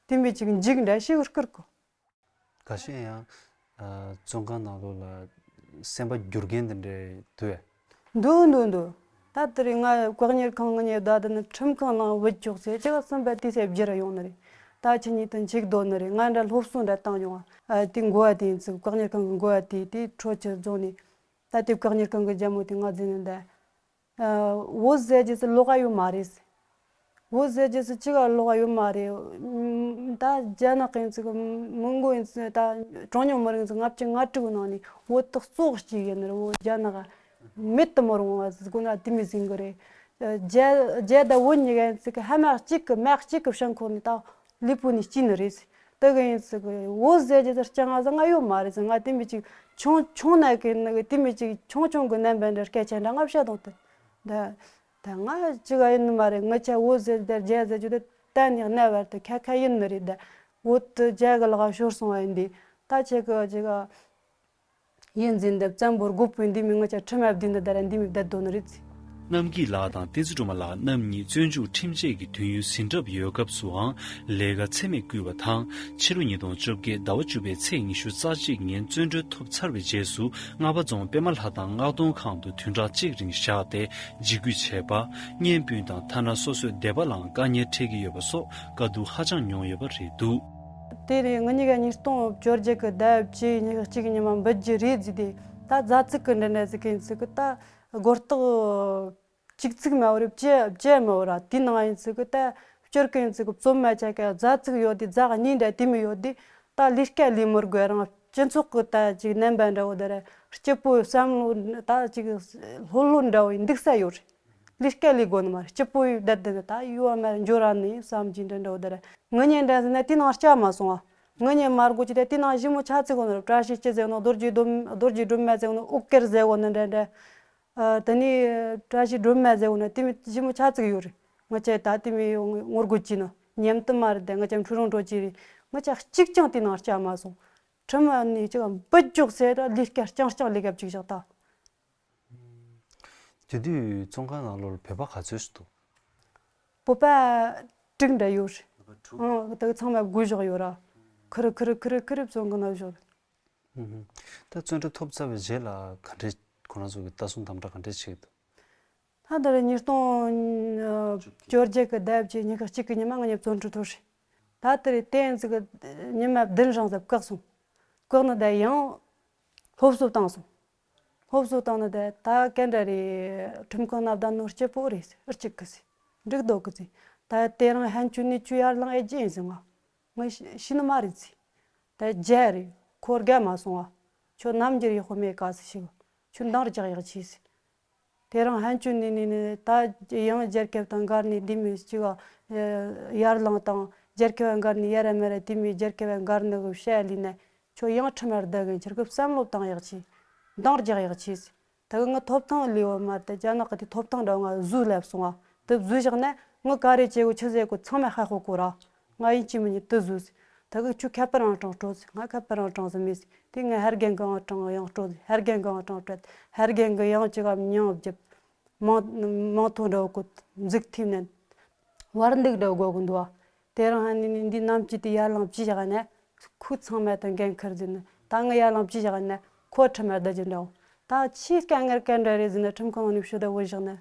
དེ་མི་གཅིག་འཇིག་འདྲ་ཤི་བར་བསྐུར་གི། ཁ་ཤས་ཡང་། ཨ། བཙོན་ཁང་ནང་ལོགས་ལ་སེམས་པ་འགྱུར་མཁན་དེ་འདྲ་འདུག་ཨེ། འདུག་འདུག་འདུག་ད་དེ་རིང་ང་བཀག་ཉར་ཁང་ང་ཉེ་ད་དེ་ནི་ཁྲིམས་ཁང་ནང་བུད་ཆོག་ཟེར་ཅི་ག་སེམས་པ་དེ་སེ་བསྒྱུར་ཡོང་ནི་རེད། ད་ཁྱེད་གཉིས་དང་འཇིགས་འདོད་ནི་རེད། ང་འདྲ་སློབ་གསོ་འདྲ་བཏང་ཡོང་ཨ། དེ་འགོ་བ་དེ་ཡིན་ཚུལ་བཀག་ཉར་ཁང་གི་འགོ་བ་དེ་དེ་ཁྲོ་ཆུ་རྫོང་ནས། ད་དེ་བཀག་ཉར་ཁང་གི་རྒྱ་མོ་དེ་ང་འཛིན་ནི་འདྲ། བོད་ཟེར་རྒྱུ་སུ་ལོག་ག་ཡོད་མ་རེད། བོད་ཟེར་རྒྱུ་སུ་ཅི་ག་ལོག་ག་ཡོད་མ་རེད། ད་རྒྱ་ནག་ཡིན་ཚུལ་མི་མགོ་ཡིན་ཚུལ་ད་གྲངས་ཉུང་མི་རིགས་ཚོ་ལྔ་བཅུ་ང་དྲུག་ནང་ནས་བོད་དག་ཙོག་གཅིག་ཡིན་ནི་རེད། བོད་རྒྱ་ནག་མེད་དུ་མི་རུང་བ་ཟེར་དགོས་ན་དེ་མི་ཟིན་གི་རེད། རྒྱ་རྒྱ་ད་བོད་གཉིས་ཀ་ཡིན་ཚུལ་ཧ་མ་གཅིག་གི་མ་གཅིག་གི་བྱང་ཁོག་ནས་ད་ལུས་པོ་ནས་སྐྱེས་ནི་རེད། དེ་གི་ཡིན་ཚུལ་གི་བོད་ཟེར་རྒྱུ་དེ་རྐྱང་ང་ཟ་ང་ཡོད་མ་རེད་ཟེར། ང་དེ་མི་གཅིག་ཆུང་ཆུང་ན་གི་ནི་གི་དེ་མི་གཅིག་ཆུང་ཆུང་གི་རྣམ་པ་འདྲ་སྐད་ཆ་འདྲ་ང་བཤད་དང་དེ། ད་ད་ང་གཅིག་ག་ཡིན་ནི་མ་རེད། ང་ཆ་བོད་ཟེར་དེ་རྒྱ་ཟེར་རྒྱུ་དེ་གཏན་ནས་གནའ་བར་དུ་ཁ་ཁ་ཡིན་ནི་རེད། ད་བོད་དུ་རྒྱ་གི་ལག་ཤོར་སོང་བ་ཡིན་དུས་ད་ཁྱེད་གི་གཅིག་ག་ཡིན་ཟིན་འདི་བཙན་པོར་རྒོད་པོའི་འདི་མི་ངོ་ཆ་ཁྲི་མ་བདུན་འདི་ད་ར་འདི་མི་བསྡད་དོ་ནི་རེད། རྣམ་སྐྱིད་ལགས་དང་བསྟན་འཛིན་སྒྲོལ་མ་ལགས་རྣམ་གཉིས་བཙོན་འཇུག་ཁྲིམས་ཆད་ཀྱི་དུས་ཡུན་ཟིན་གྲབས་ཡོད་སྐབས་སུའང་ལས་ཀ་ཚད་མེད་བསྐུལ་བ་དང་ཕྱི་ལོ་ཉིས་སྟོང་བཅོ་བརྒྱད་ཟླ་བ་བཅུ་པའི་ཚེས་ཉི་ཤུ་རྩ་གཅིག་ཉིན་བཙོན་གྲོལ་ཐོབ་ཚར་བའི་རྗེས་སུ་རྔ་པ་རྫོང་པད་མ་ལྷ་ཐང་མངགས་གཏོང་ཁང་དུ་བདུན་ཕྲག་གཅིག་རིང་བཞག་སྟེ་འཇིགས་སྐུལ་བྱས་པ། བརྙན་སྤུན་དང་ཐ་ན་སོ་སོའི་སྡེ་པ་ལའང་དཀའ་ངལ་འཕྲད་ཀྱི་ཡོད་པ་སོགས་དཀའ་སྡུག་ཧ་ཅང་མྱོང་ཡོད་པ་རེད་འདུག། དེ་རེད། ང་གཉིས་ཀ་ཉིས་སྟོང་བཅོ་བརྒྱད་གི་ཟླ་བཅུ་ཉི་ཤུ་གཅིག་ཉི་མ་འབུད་རྒྱུ་རེད་ཟེར་ཏེ་ད་རྫ་ཚིག་གི་འདྲ་འདྲ་ཟེར་མཁན་ཚིག་གི་ད་སྒོར་རྟགས་གཅིག་ཚིག་མ་བོ་རེད། བཅུ་བཅུ་མ་བོ་ར་དེའི་ནང་ཡིན་ཚིག་གི་ད་སྤྱིར་གི་ཡིན་ཚིག་གི་བཙོན་མ་ཆ་ག་རྫ་ཚིག་ཡོད་དེ་རྫ་གཉིས་འདྲ་དེ་མི་ཡོད་དེ་ད་ལས་ཀ་ལས་མི་དགོས། རང་སྤྱི་ཚོགས་གི་ད་ཅིག་རྣམ་པ་འདྲ་བོ་ད་ར་སྐྱིད་པོ་བསམ་བློ་ད་ཅིག་ལྷོད་ལྷོད་འདྲ་བོ་འདུག་ས་ཡོད་རེད། ལས་ཀ་ལས་དགོས་ནི་མ་རེད། སྐྱིད་པོ་ཡོད་བསྡད་དེ་ནི་ད་ཡུལ་བ་མར་འབྱོར་ར་ནི་བསམ་གྱི་འདྲ་འདྲ་བོ་དེ་རེད། ངུ་ཉེ་འདྲ་ཟེར་ན་དེ་ནང་སྐྱ་མ་སོང་བ། ངུ་ཉེ་མར་གོ་ཅི་དེ་དེ་ནང་ཞི་མོ་ཆ་ཚིག་གོ་ནོ་བཀྲ་ཤིས་ཅི་ཟེར་ནོ་རྡོ་རྗེ་སྒྲོལ་རྡོ་རྗེ་སྒྲོལ་མ་ཟེར་ནོ་ཨུ་ཀེར་ཟེར་གོ་ནི་འདྲ་འདྲ། ཨ་དེ་ནི་བཀྲ་ཤིས་སྒྲོལ་མ་ཟེར་གོ་ནི་དེ་མི་ཞི་མོ་ཆ་ཚིག་ཡོད་རེད། ངུ་ཆེ་ད་དེ་མི་ངོ་རྒོལ་ཅི་ནོ་ཉམས་དུ་མ་རེད། དེ་ངུ་ཆེ་འཁྲུ་རུང་འགྲོ་ཅི་རེད། ངུ་ཆེ་གཅིག་ཀྱང་དེ་ནང་སྐྱ་མ་སོང་། ཁྲིམས་ནི་ཅི་ག་འབུད་འཇུག་ཟེར་ར་ལས་ཀ་རྐྱང་རྐྱང་ལས་ཀ་བཅུག་བཞག་ད། དེ་དུས་བཙོན་ཁང་ནང་ལོགས་ལ་བོད་པ་ག་ཚོད་ཞིག་འདུག། བོད་པ་དྲུག་འདྲ་ཡོད་རེད། བོད་པ་དྲུག། ཨང་། དེ་ཚང་མ་བགོས་བཞག་ཡོད་ར། ཁུར་ཁུར་ཁུར་ཁུར་བཙོན་ཁང་ནང་བཞག་རེད། ཧུམ་ཧུམ། ད་བཙོན་ཁྲ་ཐོབ་ཚར་བའི་རྗེས་ལ་ག་འདྲས་ཁོ་རང་ཚོ་གི་ལྟ་སྲུང་དམ་དྲག་ག་འདྲས་བྱེད་ཀྱི་འདུག། ད་དེ་རིང་ཉིས་སྟོང་བཅོ་བརྒྱད་གི་ཟླ་བཅུ་ཉི་ཤུ་གཅིག་གི་ཉི་མ་ང་གཉིས་བཙོན་ཁྲིད་ཐོབ་རེད། ད་དེ་རིང་དེ་ཡིན་ཚིག་གི་ཉི་མ་བདུན་རིང་ཙམ་བཀག་སོང་། བཀག་ནི་ད་ཡང་ སློབ་གསོ་བཏང་སོང་། སློབ་གསོ་བཏང་ནི་དེ་ད་གན་འདྲ་རེད། ཁྲིམས་ཁང་ན་བསྡད་ནོ་སྐྱིད་པོ་རེད། ཨུ་གཅིག་གི་ཟེར། འགྲིག་འདུག་གི་ཟེར། ད་དེ་རིང་ཕན་ཆོད་ནས་ཁྱོད་ཡར་ལངས་ཨེ་རྒྱུ་ཡིན་ཟེར། ང་ང་ཤི་ཤི་ནི་མ་རེད་ཟེར། ད་རྒྱལ་རེད། ཁོ་རྒས་མ་སོང་བ། ཁྱོད་ནམ་འགྱུར་ཡག་པོ་མེད་ག་ཟེར་ཞིག། ཁྱོད་འདང་རྒྱག་ཡག་ཆེ་ཟེར། དེ་རིང་ཕན་ཆོད་ནས་ནས་ནས་ད་ཡང་རྒྱལ་ཁབ་དང་འགལ་ནས་འདི་མི་གཅིག་ཡར་ལངས་དང་། རྒྱལ་ཁབ་འགལ་ནས་ཡར་མར་དེ་མི་རྒྱལ་ཁབ་འགལ་ནི་གི་བཤད་ལས་ནས། ཁྱོད་ཡང་ཁྲིམས་ལ་བསྡད་གིན་ཁྱེད་ཀྱི་བསམ་བློ་བཏང་ཡག་ཆེ། འདང་རྒྱག་ཡག་ཆེ་ཟེར། ད་གི་ངའི་ཐོབ་ཐང་ལས་བ་མ་དེ་རྒྱ་ནག་གི་དེ་ཐོབ་ཐང་འདྲ་བོ་ང་བཟོས་སླེབས་སོང་བ། དེ་བཟོས་བཞག་ནས་ངའི་ག་རེ་བྱེད་དགོས་ཆི་ཟེར་དགོས་ཚང་མ་ཧ་གོ་གོ་ར། ང་ཡིན་གཅིག་མིན་གཉིས་དེ་བཟོས་ཟེར། ད་གི་ཁྱོད་ཁ་པར་རང་གྲངས་སྤྲོད་ཟེར། ང་ཁ་པར་རང་གྲངས་ཟིག་མེད་ཟེར། དེ་ངས་ཧར་རྒན་གི་ཨང་གྲངས་ཡང་སྤྲོད་ཟེར། ཧར་རྒན་གི་ཨང་གྲངས་སྤྲད། ཧར་རྒན་གི་ཡང་ཅིག་ག་མྱིང་བརྒྱབ། མིང་མིང་ཐོ་འདྲ་བོ་བཀོད། མཛུབ་ཐེབས་ནས་བར་འདུག་འདྲ་བོ་དགོས་གི་འདུག་བ། དེ་རིང་ཧ་ནི་ནི་འདི་ནམ་གཅིག་དེ་ཡར་ལངས་བྱས་བཞག་ནས་ཁོ་ཚང་མ་དང་འགན་ཁུར་ཟིན་ནས། ད་ངས་ཡར་ལངས་བྱས་བཞག་ནས་ཁོ་ཁྲིམས་ལ་བསྡད་རྒྱུ་འདྲ་བོ། ད་ཆེས་དཀའ་ངལ་ག་འདྲ་རེད་ཟེར་ན། ཁྲིམས་ཁང་ནང་ནས་ཕྱི་བསྡད་བོ་བཞག་ནས།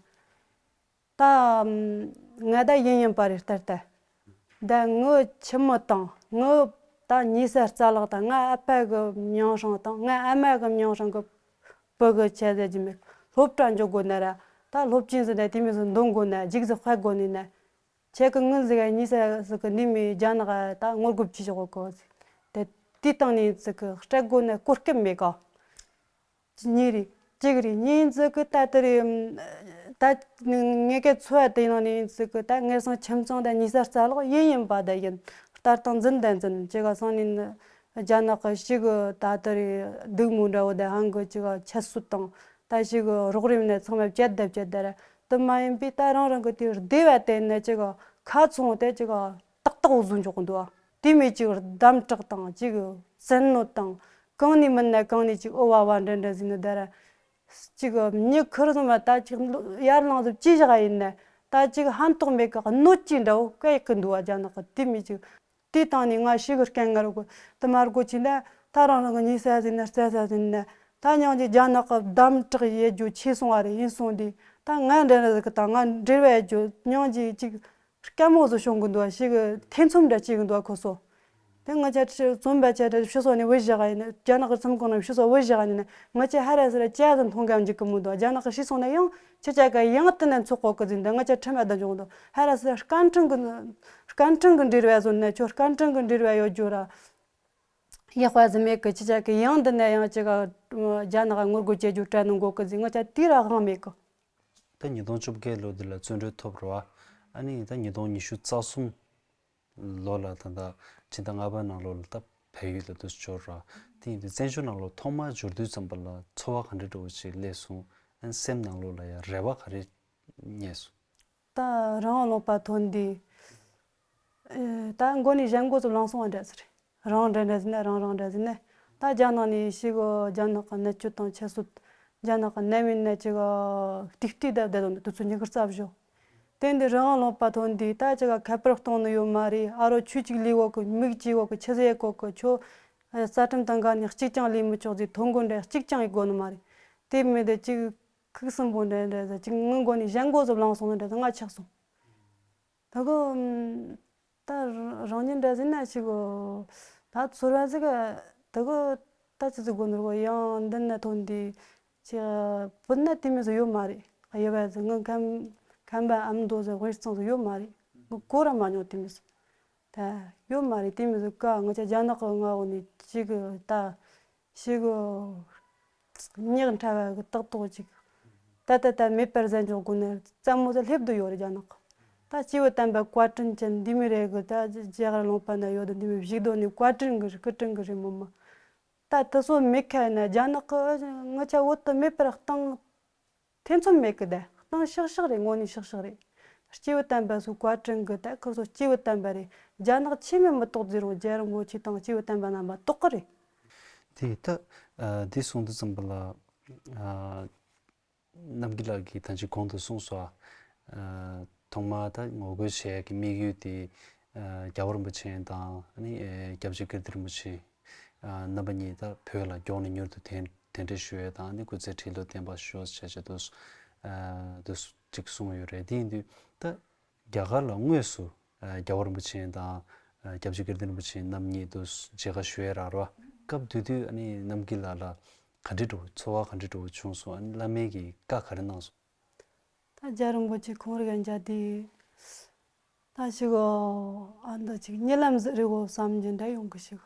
ད་ང་ད་ཡིན་ཡིན་པ་རེད་ལྟར་ལྟར། ད་ངའི་ཁྱིམ་མི་དང་། ངའི་ད་ཉེ་ས་རྩ་ལག་དང་། ང་ཨ་ཕ་གི་མིང་སྲིང་དང་། ང་ཨ་མ་གི་མིང་སྲིང་གི་བུ་གི་ཆ་ཟད་ཀྱི་མེད། སློབ་གྲྭ་འཇོག་དགོས་ན་ར། ད་སློབ་ཆེན་ཟིག་ན་དེ་མི་ཟིག་འདོན་དགོས་ན། རྒྱུགས་ཟིག་སྤྲད་དགོས་ནི་ན། ཁྱེད་ཀྱི་ངོས་ཟིག་ག་ཉེ་ས་ཟིག་གི་འདི་མི་རྒྱ་ནག་ད་ངོ་རྒོལ་བྱེད་ཆོག་གོ་ཟིག། དེ་དེའི་སྟེང་ནས་ཟིག་གི་སྤྲད་དགོས་ན་གོ་སྐབས་མེད་ག། གཉིས་རེད། གཅིག་རེད། གཉིས་ཟིག་གི་ད་དེ་རེད། ད་ངེད་ཀའི་འཚོ་བ་དེ་ནང་ནས་ཟིག་གི་ད་ངེད་ཚང་ཁྱིམ་ཚང་ད་ཉེ་ས་རྩ་ལག་ཡིན་ཡིན་པ་ད་ཡིན། ལྟ་སྟངས་འཛིན་ད་འཛིན། ཅིག་ག་སང་ཉིན་རྒྱ་ནག་གི་ཞིག་གི་ད་དེ་རེད། སྡུག་མོ་འདྲ་བོ་ད་ཧང་གི་ཅིག་ག་ཆད་གསོད་དང་། ད་ཞིག་གི་རོགས་རམ་ནས་ཚང་མ་བཅད་ད་བཅད་ད་ར། དེ་མ་ཡིན་པའི་ད་རང་རང་གི་དེ་སྡེ་བ་དེ་ནས་ཅིག་ག་ཁ་ཚོང་དེ་ཅིག་ག་ཏག་ཏག་བཟོ་འཇོག་གི་འདུག་བ། དེ་མོ་ཅིག་གདམ་དྲག་དང་། ཅིག་བཙན་གནོན་དང་། གང་ནས་མིན་ན་གང་ནས་ཅིག་ཨོ་བ་བ་འདྲ་འདྲ་ཟིན་ནི་ད་ར། ཅིག་མྱི་ཁུར་སོང་བ་ད་ཅིག་ཡར་ལངས་སུ་ཅི་བཞག་ཡིན་ན། ད་ཅིག་ཕན་ཐོགས་མེད་གི། གནོད་ཀྱི་འདྲ་བོ་སྐད་ཡིག་གི་འདུག་བ། རྒྱ་ནག་གི་དེ་མོ་ཅིག། དེའི་སྟེང་ནས་ང་ཞིག་གི་དཀའ་ངལ་གོ་དེ་མར་གོ་ཕྱིན་ན། ད་རང་རང་གི་ཉེ་ས་ཟིན་ན་རྩ་ས་ཟིན་ན། ད་སྙིང་རྗེ། རྒྱ་ནག་གི་གདམ་དྲག་ཡེད་རྒྱུ་ཆེ་སོང་བ་རེད། ཡིན་སོང་དུས་ད་ང་འདྲ་འདྲ་ཟིག་གི་དང་ང་འབྲེལ་བ་ཡེད་རྒྱུ་སྙིང་རྗེ་ཅིག་དཀའ་མོ་བཟོ་བྱུང་གི་འདུག་བ། ཞིག་གི་ཐེ་ཚོམ་འདྲ་སྐྱེ་གི་འདུག་བ་ཁོ་ཚོ། དེ་ང་ཅག་ཁྲི་རྩོམ་པ་ཅག་འདྲ་ཕྱི་སོགས་ནས་བུད་བཞག་ཡིན་ན། རྒྱ་ནག་གི་ཁྲིམས་ཁང་ནས་ཕྱི་སོགས་བུད་བཞག་ཡིན་ན། ང་ཅག་ཧ་ར་སི་ར་ཅག་ཟིག་མཐོང་ག་འཇུག་གི་མི་འདུག་རྒྱ་ནག་གི་ཕྱི་སོང་ན་ཡང་ཁྱེད་ཅག་ག་ཡང་དེ་ནས་འཚོགས་གོ་གི་ཟིན། འདི་ང་ཅག་ཁྲིམས་ལ་བསྡད་འཇོག་འདུག་ཧ་ར་སི་ར་སྐད་འཕྲིན་གི་སྐད་འཕྲིན་གི་འབྲེལ་བ་བཟོ་ན། ཁྱོད་སྐད་འཕྲིན་གི་འབྲེལ་བ་ཡོད་རྒྱུ་ར་ཡག་པ་ཟིག་མེད་གི། ཁྱེད་ཅག་གི་ཡང་འདི་ནས་ཡང་ཅིག་ག་རྒྱ་ནག་ག་ངོ་རྒོལ་བྱེད་རྒྱུ་དྲན་ནོ་གོ་གི་ཟིན། ང་ཅག་དེ་ར་དབང་མེད་གི། ད་ཉིས་སྟོང་བཅོ་བརྒྱད་ལོ་འདི་ལ་བཙོན་གྲོལ་ཐོབ་རེད་བ། ཨ་ནི་ད་ཉིས་སྟོང་ཉི་ཤུ་རྩ་གསུམ་ལོ་ལ་ད་ལྟ་ཕྱི་ཟླ་ལྔ་པ་ནང་ལོགས་ལ་ད་བལ་ཡུལ་ལ་འདུག་སེ་འབྱོར་ར། དེ་ཡིན་དུས་བཙན་བྱོལ་ནང་ལོགས་ཐོག་མར་འབྱོར་དུས་ཙམ་པ་ལ་ཚོར་བ་ག་འདྲ་འདྲ་བོ་ཞིག་སླེབས་སོང་། ཨ་ནི་སེམས་ནང་ལོགས་ལ་ཡང་རེ་བ་ག་རེ་རྙེད་སོང་། ད་རང་དབང་ལུང་པ་ཐོན་དུས། ཨེ། ད་མགོ་ནས་གཞན་མགོ་ཙམ་ལངས་སོང་བ་འདྲ་ཟེར། རང་འདྲ་འདྲ་ཟེར་ན། རང་རང་འདྲ་ཟེར་ན། ད་རྒྱ་ནག་ནས་ཞིག་གི་རྒྱ་ནག་གི་མནར་གཅོད་དང་ཁྱད་གསོད། རྒྱ་ནག་གི་ནད་མེད་ན་ཅིག་གི་ཏིག་ཏིག་བསྡད་བསྡད་དང་། དུས་ཚོད་ཉི་ཤུ་རྩ་བཞི། དེ་འདི་རང་དབང་ལུང་པ་ཐོན་དུས་ད་ཅིག་ག་ཁ་པར་གཏོང་ནི་ཡོད་མ་རེད། ཨ་རོ་ཁྱོད་ཅིག་ལས་གོ་གི། མིག་ཅིག་གོ་གི། ཆི་ཟེར་གོ་གི། ཁྱོད་རྩ་ཁྲིམས་དང་འགལ་ནས་གཅིག་ཀྱང་ལས་མི་ཆོག་ཟེར། ཐོ་འགོད་འདྲ་གཅིག་ཀྱང་ཡེད་དགོས་ནི་མ་རེད། དེ་མིན་དུ་ཅིག་ཁུག་སིམ་པོ་འདྲ་འདྲ་ཟེར། ཅིག་ངའི་མགོ་ནས་གཞན་མགོ་ཙམ་ལངས་སོང་ནི་འདྲ་ཟེར། ང་ཆགས་སོང་། ད་གི་ད་རང་ཉིད་འདྲ་ཟེར་ན་ཞིག་གོ། ད་ཚོར་བ་ཟིག་ད་གི་ད་ཅི་ཟིག་དགོས་ནོར་གོ། ཡང་འདི་ན་ཐོན་དུས་ཅི་བུད་ན་དེ་མོ་ཟིག་ཡོད་མ་རེད། ཡོད་པ་ཟིག་ངའི་ཁམས་ཁམས་པ་ཨ་མདོ་ཟིག་དབུས་གཙང་ཟིག་ཡོད་མ་རེད། ངས་གོ་ར་མ་མྱོང་དེ་མོ་ཟིག། ད་ཡོད་མ་རེད། དེ་མོ་ཟིག་ག། ང་ཅག་རྒྱ་ནག་གི་མངའ་འོག་ནས་ཅིག་གི་ད་ཞིག་གི་ཉག་ཕྲ་བ་གི་ཏག་ཏག་ཅིག་ད་ད་ད་མེད་པར་ཟ་འཇོག་དགོས་ན་རྩ་མོ་ཟིག་སླེབས་བསྡད་ཡོད་རེད། རྒྱ་ནག་གི་ད་སྐྱེས་བུ་དམ་པ་བཀའ་དྲིན་ཅན་འདི་མོ་རེད་གི། ད་རྒྱ་གར་ལུང་པ་ན་ཡོད་དེ། འདི་མོ་བཞུགས་སྡོད་ནས་བཀའ་དྲིན་གི་རེད། སྐུ་དྲིན་གི་རེད་མོ་མ། ད་དེ་ཚོ་མེད་ཁ་ན་རྒྱ་ནག་གི་ང་ཅག་བོད་དུ་མེད་པར་གཏོང་ཐེ་ཚོམ་མེད་གི། ད་གཏོང་ཤག་ཤག་རེད། དངོས་གནས་ཤག་ཤག་རེད། སྐྱེས་བུ་དམ་པ་ཚོའི་བཀའ་དྲིན་གི། ད་ཁོ་ཚོ་སྐྱེས་བུ་དམ་པ་རེད། རྒྱ་ནག་ཆི་མོ་མི་གཏོགས་ཟེར་རུང་རྒྱལ་བ་རིན་པོ་ཆེ་དང་སྐྱེས་བུ་དམ་པ་རྣམ་པ་གཏོགས་གི་རེད། དེ་ད་ཨ་འདི་གསུང་དུས་ཙམ་པ་ལ། ཨ་རྣམ་རྒྱལ་ལགས་ཀྱིས་ད་ཅི་གོང་དུ་གསུངས་སོང་། ཨ་ཐོག་མར་ད་ངོ་རྒོལ་བྱེད་ཡག་གི་དམིགས་ཡུལ་དེ། ཨ་རྒྱལ་བ་རིན་པོ་ཆེ་དང་། ཨ་ནི་ཨེ་སྐྱབས་རྗེ་ཀིརྟི་རིན་པོ་ཆེ་ཨ་རྣམ་པ་གཉིས་ད་བོད་ལ་མགྱོགས་ནས་མྱུར་དུ་གདན་གདན་འདྲེན་ཞུ་ཡས་དང་། ཨ་ནི་སྐུ་ཚེ་ཁྲི་ལོ་བརྟན་པར་ཤོག་ཅེས་བྱས་དུས་ཨ་དུས་ཅིག་གསུངས་ཡོད་རེད། དེ་ཡིན་དུས་ད་རྒྱ་གར་ལ་དངོས་སུ་ཨ་རྒྱལ་བ་རིན་པོ་ཆེ་དང་ཨ་སྐྱབས་རྗེ་ཀིརྟི་རིན་པོ་ཆེ་རྣམ་གཉིས་དུ་མཇལ་ཁ་ཞུ་ཡས་རག་རེད་བ། སྐབས་དེ་དུས་ཨ་ནི་རྣམ་རྒྱལ་ལགས་ལ་ ག་འདྲའི་འདྲ་བོ། ཚོར་བ་ག་འདྲའི་འདྲ་བོ་བྱུང་སོང་། ཨ་ནི་བླ་མས་ཀྱི་བཀའ་ག་རེ་གནང་སོང་། ད་རྒྱལ་བ་རིན་པོ་ཆེ་ཁོང་རང་གི་མཇལ་དུས། ད་ཞིག་ཨ་འདི་ཅིག་རྨི་ལམ་ཟིག་རེད་གོ་བསམ་གྱི་འདྲ་ཡོང་གི་ཞིག་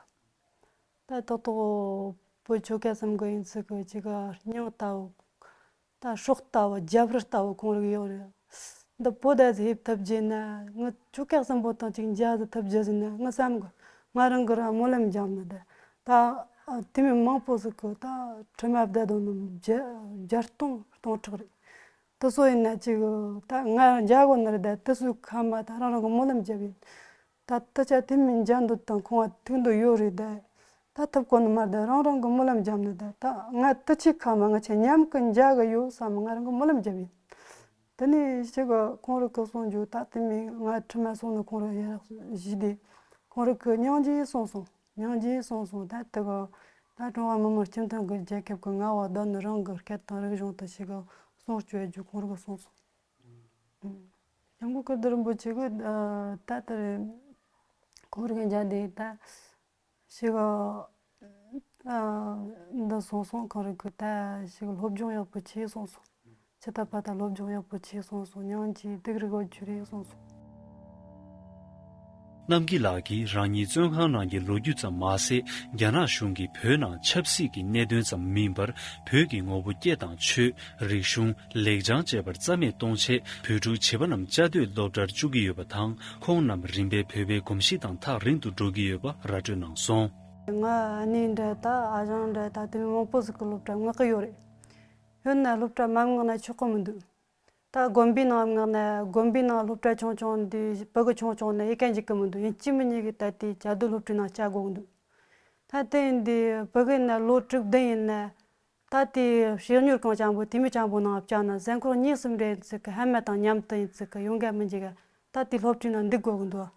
ད་ཏག་ཏག་བོད་ཆོལ་ཁ་གསུམ་གི་ཡིན་ཚུལ་གི་ཅིག་སྙིང་ལྟ་བུ། ད་སྲོག་ལྟ་བུ། རྒྱབ་རི་ལྟ་བུ་ཁོང་རང་ཡོད་རེད། འདི་བོད་ཟླ་ཟིག་ཕེབས་ཐུབ་རྒྱུ་ན། ངི་ཆོལ་ཁ་གསུམ་པོ་དང་ཅིག་མཇལ་ཟིག་ཐུབ་རྒྱུ་ཟིག་ན། ངི་བསམ་གི། ང་རང་གི་ར་སྨོན་ལམ་རྒྱབ་ནི་དེ། ད་ཨ་དེ་མིན་མང་པོ་ཟིག་གི་ད་ཁྲི་མ་བརྡ་དོན་ནི་བརྒྱ་བརྒྱ་སྟོང་སྟོང་ཕྲག་རེད། དེ་ཚོ་ཡིན་ན་ཅིག་ད་ང་མཇལ་གོ་ནི་རེད། ད་དེ་ཚོའི་ཁ་མ་ད་རང་རང་གི་སྨོན་ལམ་རྒྱབ་ཡིན། ད་ད་ཆ་དེ་མིན་མཇལ་འདོད་དང་ཁོང་ང་ཐུག་འདོད་ཡོད་རེད་དེ། ད་ཐུབ་གོ་ནི་མ་རེད། རང་རང་གི་སྨོན་ལམ་རྒྱབ་ནི་དེ། ད་ང་དེ་ཆའི་ཁ་མ་ང་ཆ་མཉམ་གི་མཇལ་གི་ཡོད་བསམ། ང་རང་གི་སྨོན་ལམ་རྒྱབ་ཡིན། དེ་ནས་ཞིག་གི་ཁོང་རང་གི་གསུང་རྒྱུ། ད་དེ་མིན་ང་ཁྲི་མ་གསུང་ནི་ཁོང་རང་ཡར་བཞུགས་དུས། ཁོང་རང་གི་སྙིང་རྗེ་གསུངས་སོང་། སྙིང་རྗེ་གསུངས་སོང་། ད་དེ་གི་ད་ཀྲུང་ཧྭ་མི་དམངས་སྤྱི་མཐུན་གྱི་རྒྱལ་ཁབ་ཀྱི་ངལ་བ་དོན་རང་གི་སྐད་དང་རིག་གཞུང་དུ་ཞིག་གི་སྲུང་སྐྱོབ་རྒྱུ་ཁོང་རང་གི་གསུངས་སོང་། ཨུམ། སྐྱབས་མགོན་ཀིརྟི་རིན་པོ་ཆེ་གི་ཨ་ད་ལྟར་ཁོང་རང་གི་མཇལ་དུས། ད་ཞིག་ཨ་འདི་གསུངས་སོང་། ཁོང་རང་གི་ད་ཞིག་སློབ་སྦྱོང་ཡག་པོ་བྱས་གསུངས་སོང་། ཇི་ལྟ་བ་ད་སློབ་སྦྱོང་ཡག་པོ་བྱས་གསུངས་སོང་། སྙིང་རྗེ་སྡུག་རུ་གོ་རྒྱུ་རེད་གསུངས་སོང་། རྣམ་རྒྱལ་ལགས་ཀྱིས་རང་ཉིད་བཙོན་ཁང་ནང་གི་ལོ་རྒྱུས་ཙམ་མ་ཟད། རྒྱ་ནག་གཞུང་གིས་བོད་ནང་ཆབ་སྲིད་ཀྱི་གནད་དོན་ཙམ་མིན་པར། བོད་ཀྱི་ངོ་བོ་སྐད་དང་ཆོས། རིག་གཞུང་། ལེགས་བྱང་བཅས་པར་རྩ་མེད་གཏོང་ཆེད། བོད་ཕྲུག་བྱིས་པ་རྣམས་བཅའ་སྡོད་སློབ་གྲྭར་བཅུག་གི་ཡོད་པ་དང་། ཁོང་རྣམས་རིམ་པས་བོད་པའི་གོམས་གཤིས་དང་ཐག་རིང་དུ་འགྲོ་གི་ཡོད་པ་ར་སྤྲོད་གནང་སོང་། ང་ཨ་ནེ་འདྲ་ད་ཨ་ཞང་འདྲ་ད་དེ་མིན་མང་པོ་ཟིག་གི་སློབ་གྲྭ་མངགས་གི་ཡོད་རེད། ཡོད་ན་སློབ་གྲྭ་མ་མངགས་ན་ཆོག་གི་མི་འདུག་ད་དགོན་པའི་ནང་མངགས་ན། དགོན་པའི་ནང་སློབ་གྲྭ་ཆུང་ཆུང་འདི་བུ་གུ་ཆུང་ཆུང་ན་ཡི་གེ་འཇུག་གི་མི་འདུག་ཡིན་གཅིག་མིན་གཉིས་ཀྱིས་ད་ལྟའི་བཅའ་སྡོད་སློབ་གྲྭའི་ནང་བཅའ་དགོས་ཀྱི་འདུག་ད་དེ་ཡིན་དུས་བུ་གུ་ཡིན་ན་ལོ་དྲུག་བདུན་ཡིན་ན། ད་དེ་བཤེས་གཉེན་གང་ཅན་པོ་དེ་མི་ཅན་པོ་ནང་བཅའ་ན། གཟའ་འཁོར་གཉིས་གསུམ་རེ་ཡིན་ཚུལ་གི་ཧ་མ་དང་མཉམ་དུ་ཡིན་ཚུལ་གི་ཡོང་ག་མི་འཇུག་ག་ད་དེ་སློབ་གྲྭའི་ནང་འདུག་དགོས་ཀྱི་འདུག་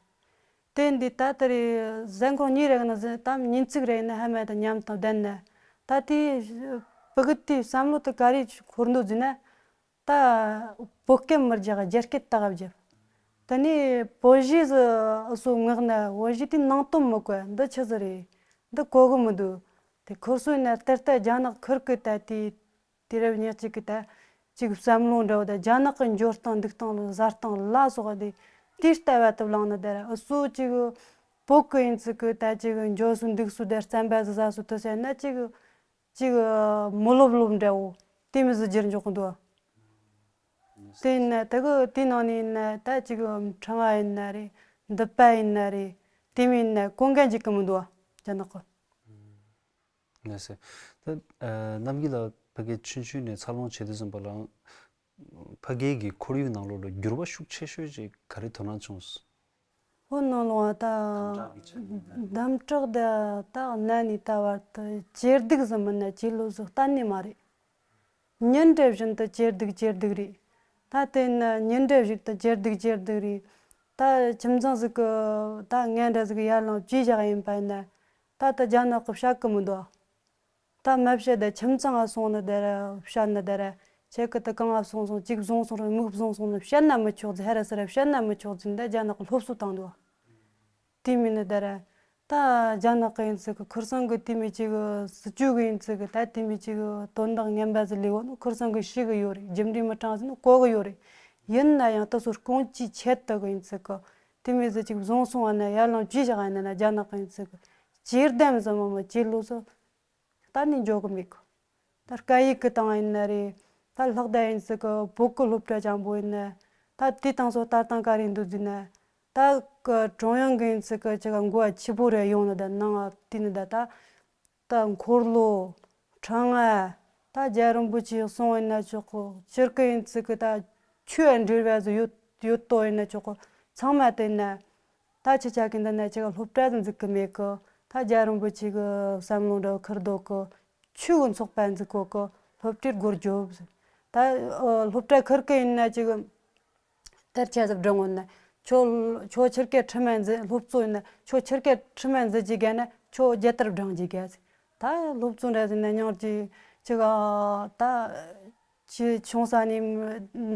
དེ་འདི་ད་ལྟ་རེ་གཟའ་འཁོར་གཉིས་རེ་ན་ཟེར་དམ་ཉིན་གཅིག་རེ་ཡིན་ན་ཧ་མ་དང་མཉམ་དང་ལྡན་ན། ད་དེ་བུ་གུ་དེའི་བསམ་བློ་དེ་ག་རེ་འཁོར་འདུག་ཟེར་ན། ད་བོད་སྐད་མི་རྒྱག་རྒྱ་སྐད་ཏག་རྒྱབ། དེ་ནས་བོད་གཞས་ཟིག་སོ་མངགས་ན། བོད་གཞས་དེ་ནང་དོན་མི་གོ། འདི་ཆི་ཟིག་རེད། འདི་གོ་གི་མི་འདུག་དེ་ཁོ་སོ་ཡིན་ན་ད་ལྟ་རྒྱ་ནག་ཁུར་གི་ད་དེ། དུས་རབས་ཉེར་གཅིག་གི་ད་ཅིག་བསམ་བློ་འདྲ་བོ་དང་། རྒྱ་ནག་གི་འབྱོར་སྟངས་འདུག་སྟངས་ལ་བཟའ་སྟངས་ལ་སོགས་དེ་དེའི་ལྟ་བ་དུ་བླངས་ནི་དེ་ར། འུ་སོ་ཅིག་བོད་གི་ཡིན་ཚུལ་གི་ད་ཅིག་འབྱོར་སོ་འདུག་སོ་དེ་རྩམ་པ་ཟིག་ཟ་སོ་དུ་བྱས་ན། ཅིག་ཅིག་མི་ལོབ་ལོབ་འདྲ་བོ་དེ་མོ་ཟིག་འགྱུར་འཇོག་གི་འདུག་དེ་ཡིན་ན་དེ་གི་དེའི་ནང་ནས་ཡིན་ན། ད་ཅིག་ཕྲེང་བ་ཡིན་ན་རེད། མདུད་པ་ཡིན་ན་རེད། དེ་མོ་ཡིན་ན་གོན་ག་འཇུག་གི་མི་འདུག་རྒྱ་ནག་གི། ལགས་སོ། ད་ཨ་རྣམ་རྒྱལ་ལགས་ཕ་གིར་ཆུང་ཆུང་ནས་འཚར་ལོངས་བྱེད་དུས་ཙམ་པ་ལ། ཕ་གིའི་གི་ཁོར་ཡུག་ནང་ལོགས་ལ་འགྱུར་བ་ཤུགས་ཆེ་ཤོས་ཅིག་ག་རེ་དོ་སྣང་བྱུང་སོང་། ཁོ་ནང་ལོགས་ད་དམ་དྲག་གི་ཆ་ནས་ད། དམ་དྲག་ད་ད་གནའ་ནས་ད་བར་དུ་ཇེ་སྡུག་ཟིག་མིན་ན་ཇེ་ལོག་ཟིག་གཏན་ནས་མ་རེད། ཉིན་རེ་བཞིན་དུ་ཇེ་སྡུག་ཇེ་སྡུག་རེད། ད་དེ་ནི་ཉིན་རེ་བཞིན་དུ་ཇེ་སྡུག་ཇེ་སྡུག་རེད། ད་ཁྱིམ་ཚང་ཟིག་གི་ད་ངན་འདྲ་ཟིག་ཡར་ལངས་བྱས་བཞག་ཡིན་པ་ཡིན་ན། ད་ད་རྒྱ་ནག་གིས་བཤད་གི་མི་འདུག་ད་མ་བཤད་ད་ཁྱིམ་ཚང་ང་སོང་ནི་དེ་ར་བཤད་ནི་དེ་ར། ཁྱེད་ཀྱིས་ད་གང་ང་སོང་སོང་། གཅིག་བཟུང་སོང་ར་མིག་བཟུང་སོང་ནི་བཤད་ན་མི་ཆོག་ཟེར། ཧ་ར་སི་ར་བཤད་ན་མི་ཆོག་ཟེར། ད་རྒྱ་ནག་གིས་སློབ་གསོ་བཏང་འདུག་དེ་མིན་ནི་དེ་ར། ད་རྒྱ་ནག་གི་ཡིན་ཚུལ་གི་ཁུར་སང་གི་དེ་མོ་ཅིག་སྲིད་ཇུས་གི་ཡིན་ཚུལ་གི་ད་དེ་མོ་ཅིག་དོན་དག་ངན་པ་ཟིག་ལས་འོ་ནི་ཁུར་སང་གི་ཤེས་གི་ཡོད་རེད། རྒྱུ་འབྲས་མི་གྲངས་ཟིག་ནི་གོ་གི་ཡོད་རེད། ཡིན་ན་ཡང་ད་སོ་སྐོང་ཅིའི་ཆེད་དུ་གི་ཡིན་ཚུལ་གི་དེ་མོ་ཟིག་ཅིག་བཟུང་སོང་བ་ན། ཡར་ལངས་བྱས་བཞག་ཡིན་ན་ན། རྒྱ་ནག་གི་ཡིན་ཚུལ་གི་ཇེ་བདེ་ཟིག་མ་མ་ཇེ་ལོག་ཟིག་གཏན་ནས་འགྱོ་གི་མེད་གི། ད་སྐད་ཡིག་གི་སྟེང་ཡིན་ན་རེད། ད་ལྷག་ད་ཡིན་ཚུལ་གི་བོད་གི་སློབ་གྲྭ་ཅན་པོ་ཡིན་ན། ད་དེའི་སྟེང་སོ་ལྟ་སྟངས་ག་རེ་འདུག་ཟེར་ན། ད་གི་ཀྲུང་དབྱང་གི་ཡིན་ཚུལ་གི་ཅིག་གི་འགོ་བ་ཆེ་པོ་རེ་ཡོང་ནི་ད་ནང་ང་དེ་ནི་ད་ད་ད་འཁོར་ལོ། ཕྲེང་བ། ད་རྒྱལ་བ་རིན་པོ་ཆེའི་གསུང་ཡིན་ན་ཆོག་གི། སྤྱིར་གི་ཡིན་ཚུལ་གི་ད་ཆོས་འབྲེལ་བ་ཟིག་ཡོད་ཡོད་དོ་ཡིན་ན་ཆོག་གི། ཚང་མ་དེ་ན། ད་ཁྱེད་ཅག་གི་འདི་ན་ཅིག་སློབ་གྲྭ་ཟིག་འཛུགས་གི་མེད་གི། ད་རྒྱལ་བ་རིན་པོ་ཆེ་གི་བསམ་བློ་འདྲ་བོ་ཁུར་འདུག་གི། ཆོས་གི་ཚོགས་པ་འཛུགས་གོ་གི། སློབ་གྲྭའི་སྒོར་རྒྱོབ་ཟེར། ད་ཨ་སློབ་གྲྭ་ཁུར་གི་ཡིན་ན་ཅིག་དར་ཆ་ཟིག་བསྒྲེངས་འོང་ན། ཁྱོད་ཁྱོད་ཁྱེད་ཀྱི་ཁྲིམས་མ་འཛིན། སློབ་གཙོ་ཡིན་ན་ཁྱོད་ཁྱེད་ཀྱི་ཁྲིམས་མ་འཛིན་གྱི་ག་ན་ཁྱོད་རྒྱལ་དར་བསྒྲེངས་གྱི་ག་ཟེར། ད་སློབ་གཙོ་འདྲ་ཟིག་ན་སྙིང་རྗེ་ཅིག་ཨ་ད། ཆེ་ཆུང་ས་ནས་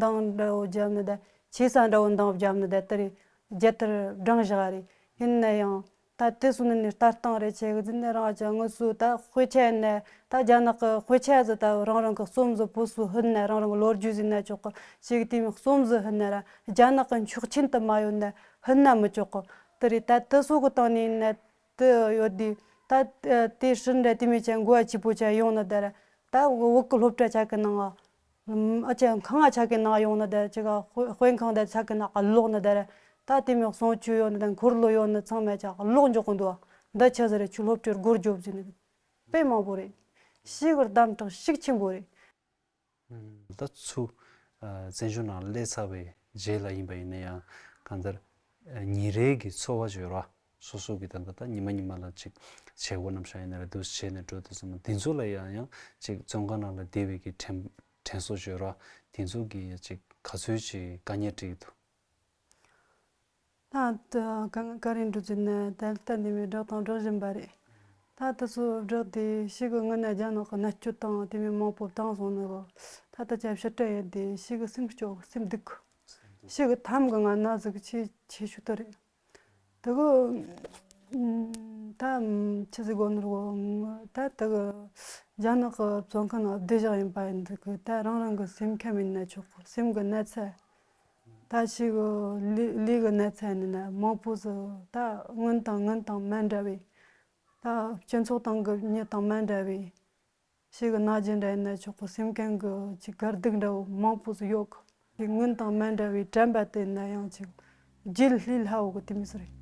འདང་འདྲ་བོ་བརྒྱབ་ནི་ད། ཆེ་ས་འདྲ་བོ་འདང་བརྒྱབ་ནི་ད། དེ་རེད། རྒྱལ་དར་བསྒྲེངས་བཞག་རེད། ཡིན་ན་ཡང་ ད་དེ་སོང་ནས་ནི་ལྟ་སྟངས་རེ་བྱེད་གི་ཟིན་ནས། རང་ཅག་དངོས་སུ་ད་དཔེ་ཆ་ནས་ད་རྒྱ་ནག་གི་དཔེ་ཆ་ཟིག་ད་རང་རང་གི་རྩོམ་ཟིག་བོད་སུ་ཕུལ་ནས། རང་རང་གི་ལོ་རྒྱུས་ཟིན་ན་ཆོག་གི། ཞིག་དེ་མོ་རྩོམ་ཟིག་ཕུལ་ན་ར་རྒྱ་ནག་གི་འཁྱོག་ཆེན་དུ་མ་ཡོད་ན་ཕུལ་ན་མི་ཆོག་གི། དེ་རེད། ད་དེ་སོགས་གི་སྟེང་ནས་ནི་དེ་ཡོད་དུས། ད་དེ་ཧྲིན་ར་དེ་མོ་ཅན་གོ་བ་ཆི་པོ་ཅན་ཡོང་ནི་ད་ར། ད་བོད་གི་སློབ་གྲྭ་ཆ་གི་ནང་ང་། ཨ་ཅེ་ཁང་ང་ཆ་གི་ནང་ཡོང་ནི་ད་ར། ཅིག་དཔེ་ཁང་ད་ཆ་གི་ནང་ལོག་ནི་ད་ར། ད་དེ་མོ་གསུང་ཆོས་ཡོད་ནི་ད་འཁོར་ལོ་ཡོད་ནི་ཚང་མ་ཅག་ལོག་འཇོག་གི་འདུག་འདི་ཆི་ཟིག་རེད། ཁྱོད་སློབ་གྲྭར་སྒོར་རྒྱོབ་ཟིན་ནི་དཔེ་མང་པོ་རེད། ཞེ་གི་གདམ་དྲག་ཤུགས་ཆེན་པོ་རེད། ད་ཚུ་བཙན་བྱོལ་ནང་སླེབས་ཚར་བའི་རྗེས་ལ་ཡིན་པ་ཡིན་ན་ཡང་། གང་ལྟར་ཉིན་རེ་གི་འཚོ་བ་བརྗོད་ར། སོ་སོ་གི་ད་ལྟ་ད་ཉི་མ་ཉི་མ་ལ་ཅིག་བྱེད་སྒོ་རྣམ་གཞག་ཡིན་ན་ར་འདུག་བྱས་ནས་འགྲོ་དུས་ཙམ་པ། དེ་ཚོ་ལ་ཡང་ཡང་ཅིག་བཙོན་ཁང་ནང་ལ་བསྡད་པའི་གི་དྲན་དྲན་གསོ་བརྗོད་ར། དེ་ཚོ་གི་ཡང་ཅིག་ག་ཚོད་ཅིག་དཀའ་ངལ་འཕྲད་ཀྱི་འདུག་ད་ད་ག་ག་རེ་འགྲོ་ཟེར་ན། ད་ལྟ་འདི་མོ་བསྒྲགས་དང་སྒྲོག་བཞིན་པ་རེད། ད་དེ་ཚོ་བསྒྲགས་དེ་ཞེ་གི་སྔོན་ན་རྒྱ་ནག་གི་མནར་གཅོད་དང་དེ་མོ་མང་པོ་བཏང་སོང་ནི་གོ། ད་ད་ཆ་ཕྱིར་དྲན་ཡོད་དེ་ཞེ་གི་སེམས་སྐྱོ། སེམས་སྡུག་ཞེ་གི་ཐམ་གི་ང་ན་ཟིག་ཆེ་ཆེ་ཤོས་དེ་རེད། དེ་གི་ད་ཆི་ཟིག་གོ་ནི་རེད་གོ། ད་དེ་གི་རྒྱ་ནག་གི་བཙོན་ཁང་ནང་བསྡད་བཞག་ཡིན་པ་ཡིན་དུས་གི། ད་རང་རང་གི་སེམས་ཁམས་ཡིན་ན་ཆོག་གི། སེམས་གི་ན་ཚ། ད་ཞེ་གི་ལུས་ལུས་གི་ན་ཚ་ཡིན་ན་མང་པོ་ཟིག་ད་སྔོན་དང་སྔོན་དང་མ་འདྲ་བའི། ད་སྤྱི་ཚོགས་སྟེང་གི་མྱི་དང་མ་འདྲ་བའི། ཞེ་གི་ན་རྒྱུ་འདྲ་ཡིན་ན་ཆོག་གི། སེམས་ཁམས་གི་ཅིག་དཀའ་སྡུག་འདྲ་བོ་མང་པོ་ཟིག་ཡོད་གི། དེ་སྔོན་དང་མ་འདྲ་བའི་དྲན་པ་དེ་ན་ཡང་ཅིག་བརྗེད་ལྷོད་སླ་བོ་གི་དེ་མོ་ཟིག་རེད།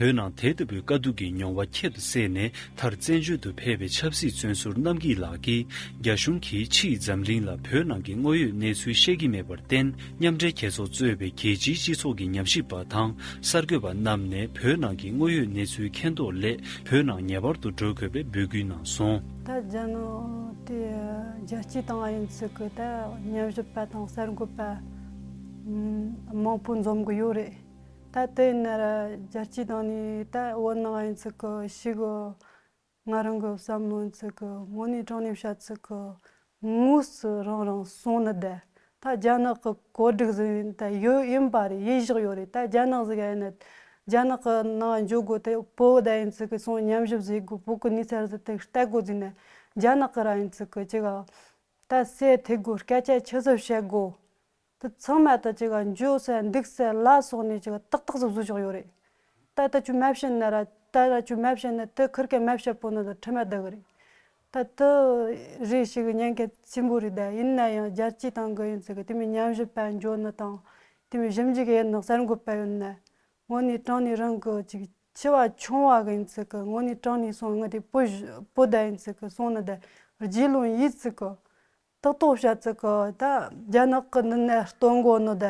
བོད་ནང་དེ་ལྟ་བུའི་དཀའ་སྡུག་གི་མྱོང་བ་ཁྱད་དུ་བསད་ནས། མཐར་བཙན་བྱོལ་དུ་ཕེབས་པའི་ཆབ་སྲིད་བཙོན་ཟུར་རྣམ་རྒྱལ་ལགས་ཀྱིས། རྒྱ་གཞུང་གིས་ཕྱིའི་འཛམ་གླིང་ལ་བོད་ནང་གི་དངོས་ཡོད་གནས་ཚུལ་བཤད་ཀྱི་མེད་པར་བརྟེན། མཉམ་འབྲེལ་རྒྱལ་ཚོགས་གཙོས་པའི་རྒྱལ་སྤྱིའི་སྤྱི་ཚོགས་ཀྱི་ཉམས་ཞིབ་པ་དང་གསར་འགོད་པ་རྣམས་ནས་བོད་ནང་གི་དངོས་ཡོད་གནས་ཚུལ་མཁྱེན་རྟོགས་སླད། བོད་ནང་ངེས་པར་དུ་འགྲོ་དགོས་པའི་འབོད་སྐུལ་གནང་སོང་། ད་རྒྱ་ནག་དེ་རྒྱལ་སྤྱིའི་སྟེང་ཡིན་ཚུལ་གི་ད་ཉམས་ཞིབ་པ་དང་གསར་འགོད་པ་མང་པོ་འཛོམས་གི་ཡོད་རེད། ད་དེ་ཡིན་ན་ར་རྒྱལ་སྤྱིའི་སྟེང་ནས་ད་བོད་ནང་ཡིན་ཚུལ་གི་ཞེ་གི། ང་རང་གི་བསམ་བློ་ཚིག་གི་དངོས་གནས་དྲང་གནས་བཤད་ཚིག་གི་དངོས་སུ་རང་རང་སོང་ནི་དེ། ད་རྒྱ་ནག་གི་གོ་སྒྲིག་ཟིག་ཡིན་ད་ཡོད་ཡིན་པ་རེད། ཡིད་བཞག་ཡོད་རེད། ད་རྒྱ་ནག་ཟིག་ཡིན་ན། རྒྱ་ནག་གི་ནང་འཇུག་དགོས་དེ། བོད་ད་ཡིན་ཚིག་གི་སོང་ཉམས་ཞིབ་ཟིག་དགོས། བོད་གི་གནས་ཚུལ་ཟིག་དེ་ལྟ་དགོས་ཟིན་ན། རྒྱ་ནག་གི་ར་ཡིན་ཚིག་གི་ཅིག་ད་སེ་ཐེ་དགོས། སྐད་ཆ་ཆི་ཟིག་བཤད་དགོས། དེ་ཚང་མ་ད་ཅིག་འགྱོ་ས་འདུག་ས་ལ་སོགས་ནས་ཅིག་ཏག་ཏག་ཟིག་བཟོ་ཆོག་ཡོད་རེད། ད་ད་ཁྱོད་མ་བཤད་ན་ར། ད་ར་ཁྱོད་མ་བཤད་ན་དེ་ཁུར་གེ་མ་བཤད་པོ་ནི་ད་ཁྲིམས་མ་བསྡད་གི་རེད། ད་དེ་རེ་ཞིག་ཉེན་ཁ་ཆེན་པོ་རེད། ད་ཡིན་ན་ཡང་རྒྱལ་སྤྱིའི་སྟེང་གི་ཡིན་ཚུལ་གི་དེ་མོ་ཉམས་ཞིབ་པ་འགྱོ་ནི་དང་། དེ་མོ་ཞིབ་འཇུག་ཡིན་ནི་གསར་འགོད་པ་ཡོད་ན། དངོས་གནས་དྲང་གནས་རང་གི་ཅིག་འཆི་བ་ཆུང་བ་གི་ཡིན་ཚུལ་གི། དངོས་གནས་དྲང་གནས་སོང་ང་དེ་བོད་བོད་ད་ཡིན་ཚུལ་གི་སོང་ནི་ད་རྗེས་ལུས་ཡིན་ཚུལ་གི། ཏག་ཏག་བཤད་ཚིག་གི་ད་རྒྱ་ནག་གི་འདི་ནས་སྟོན་གོ་ནོ་ད་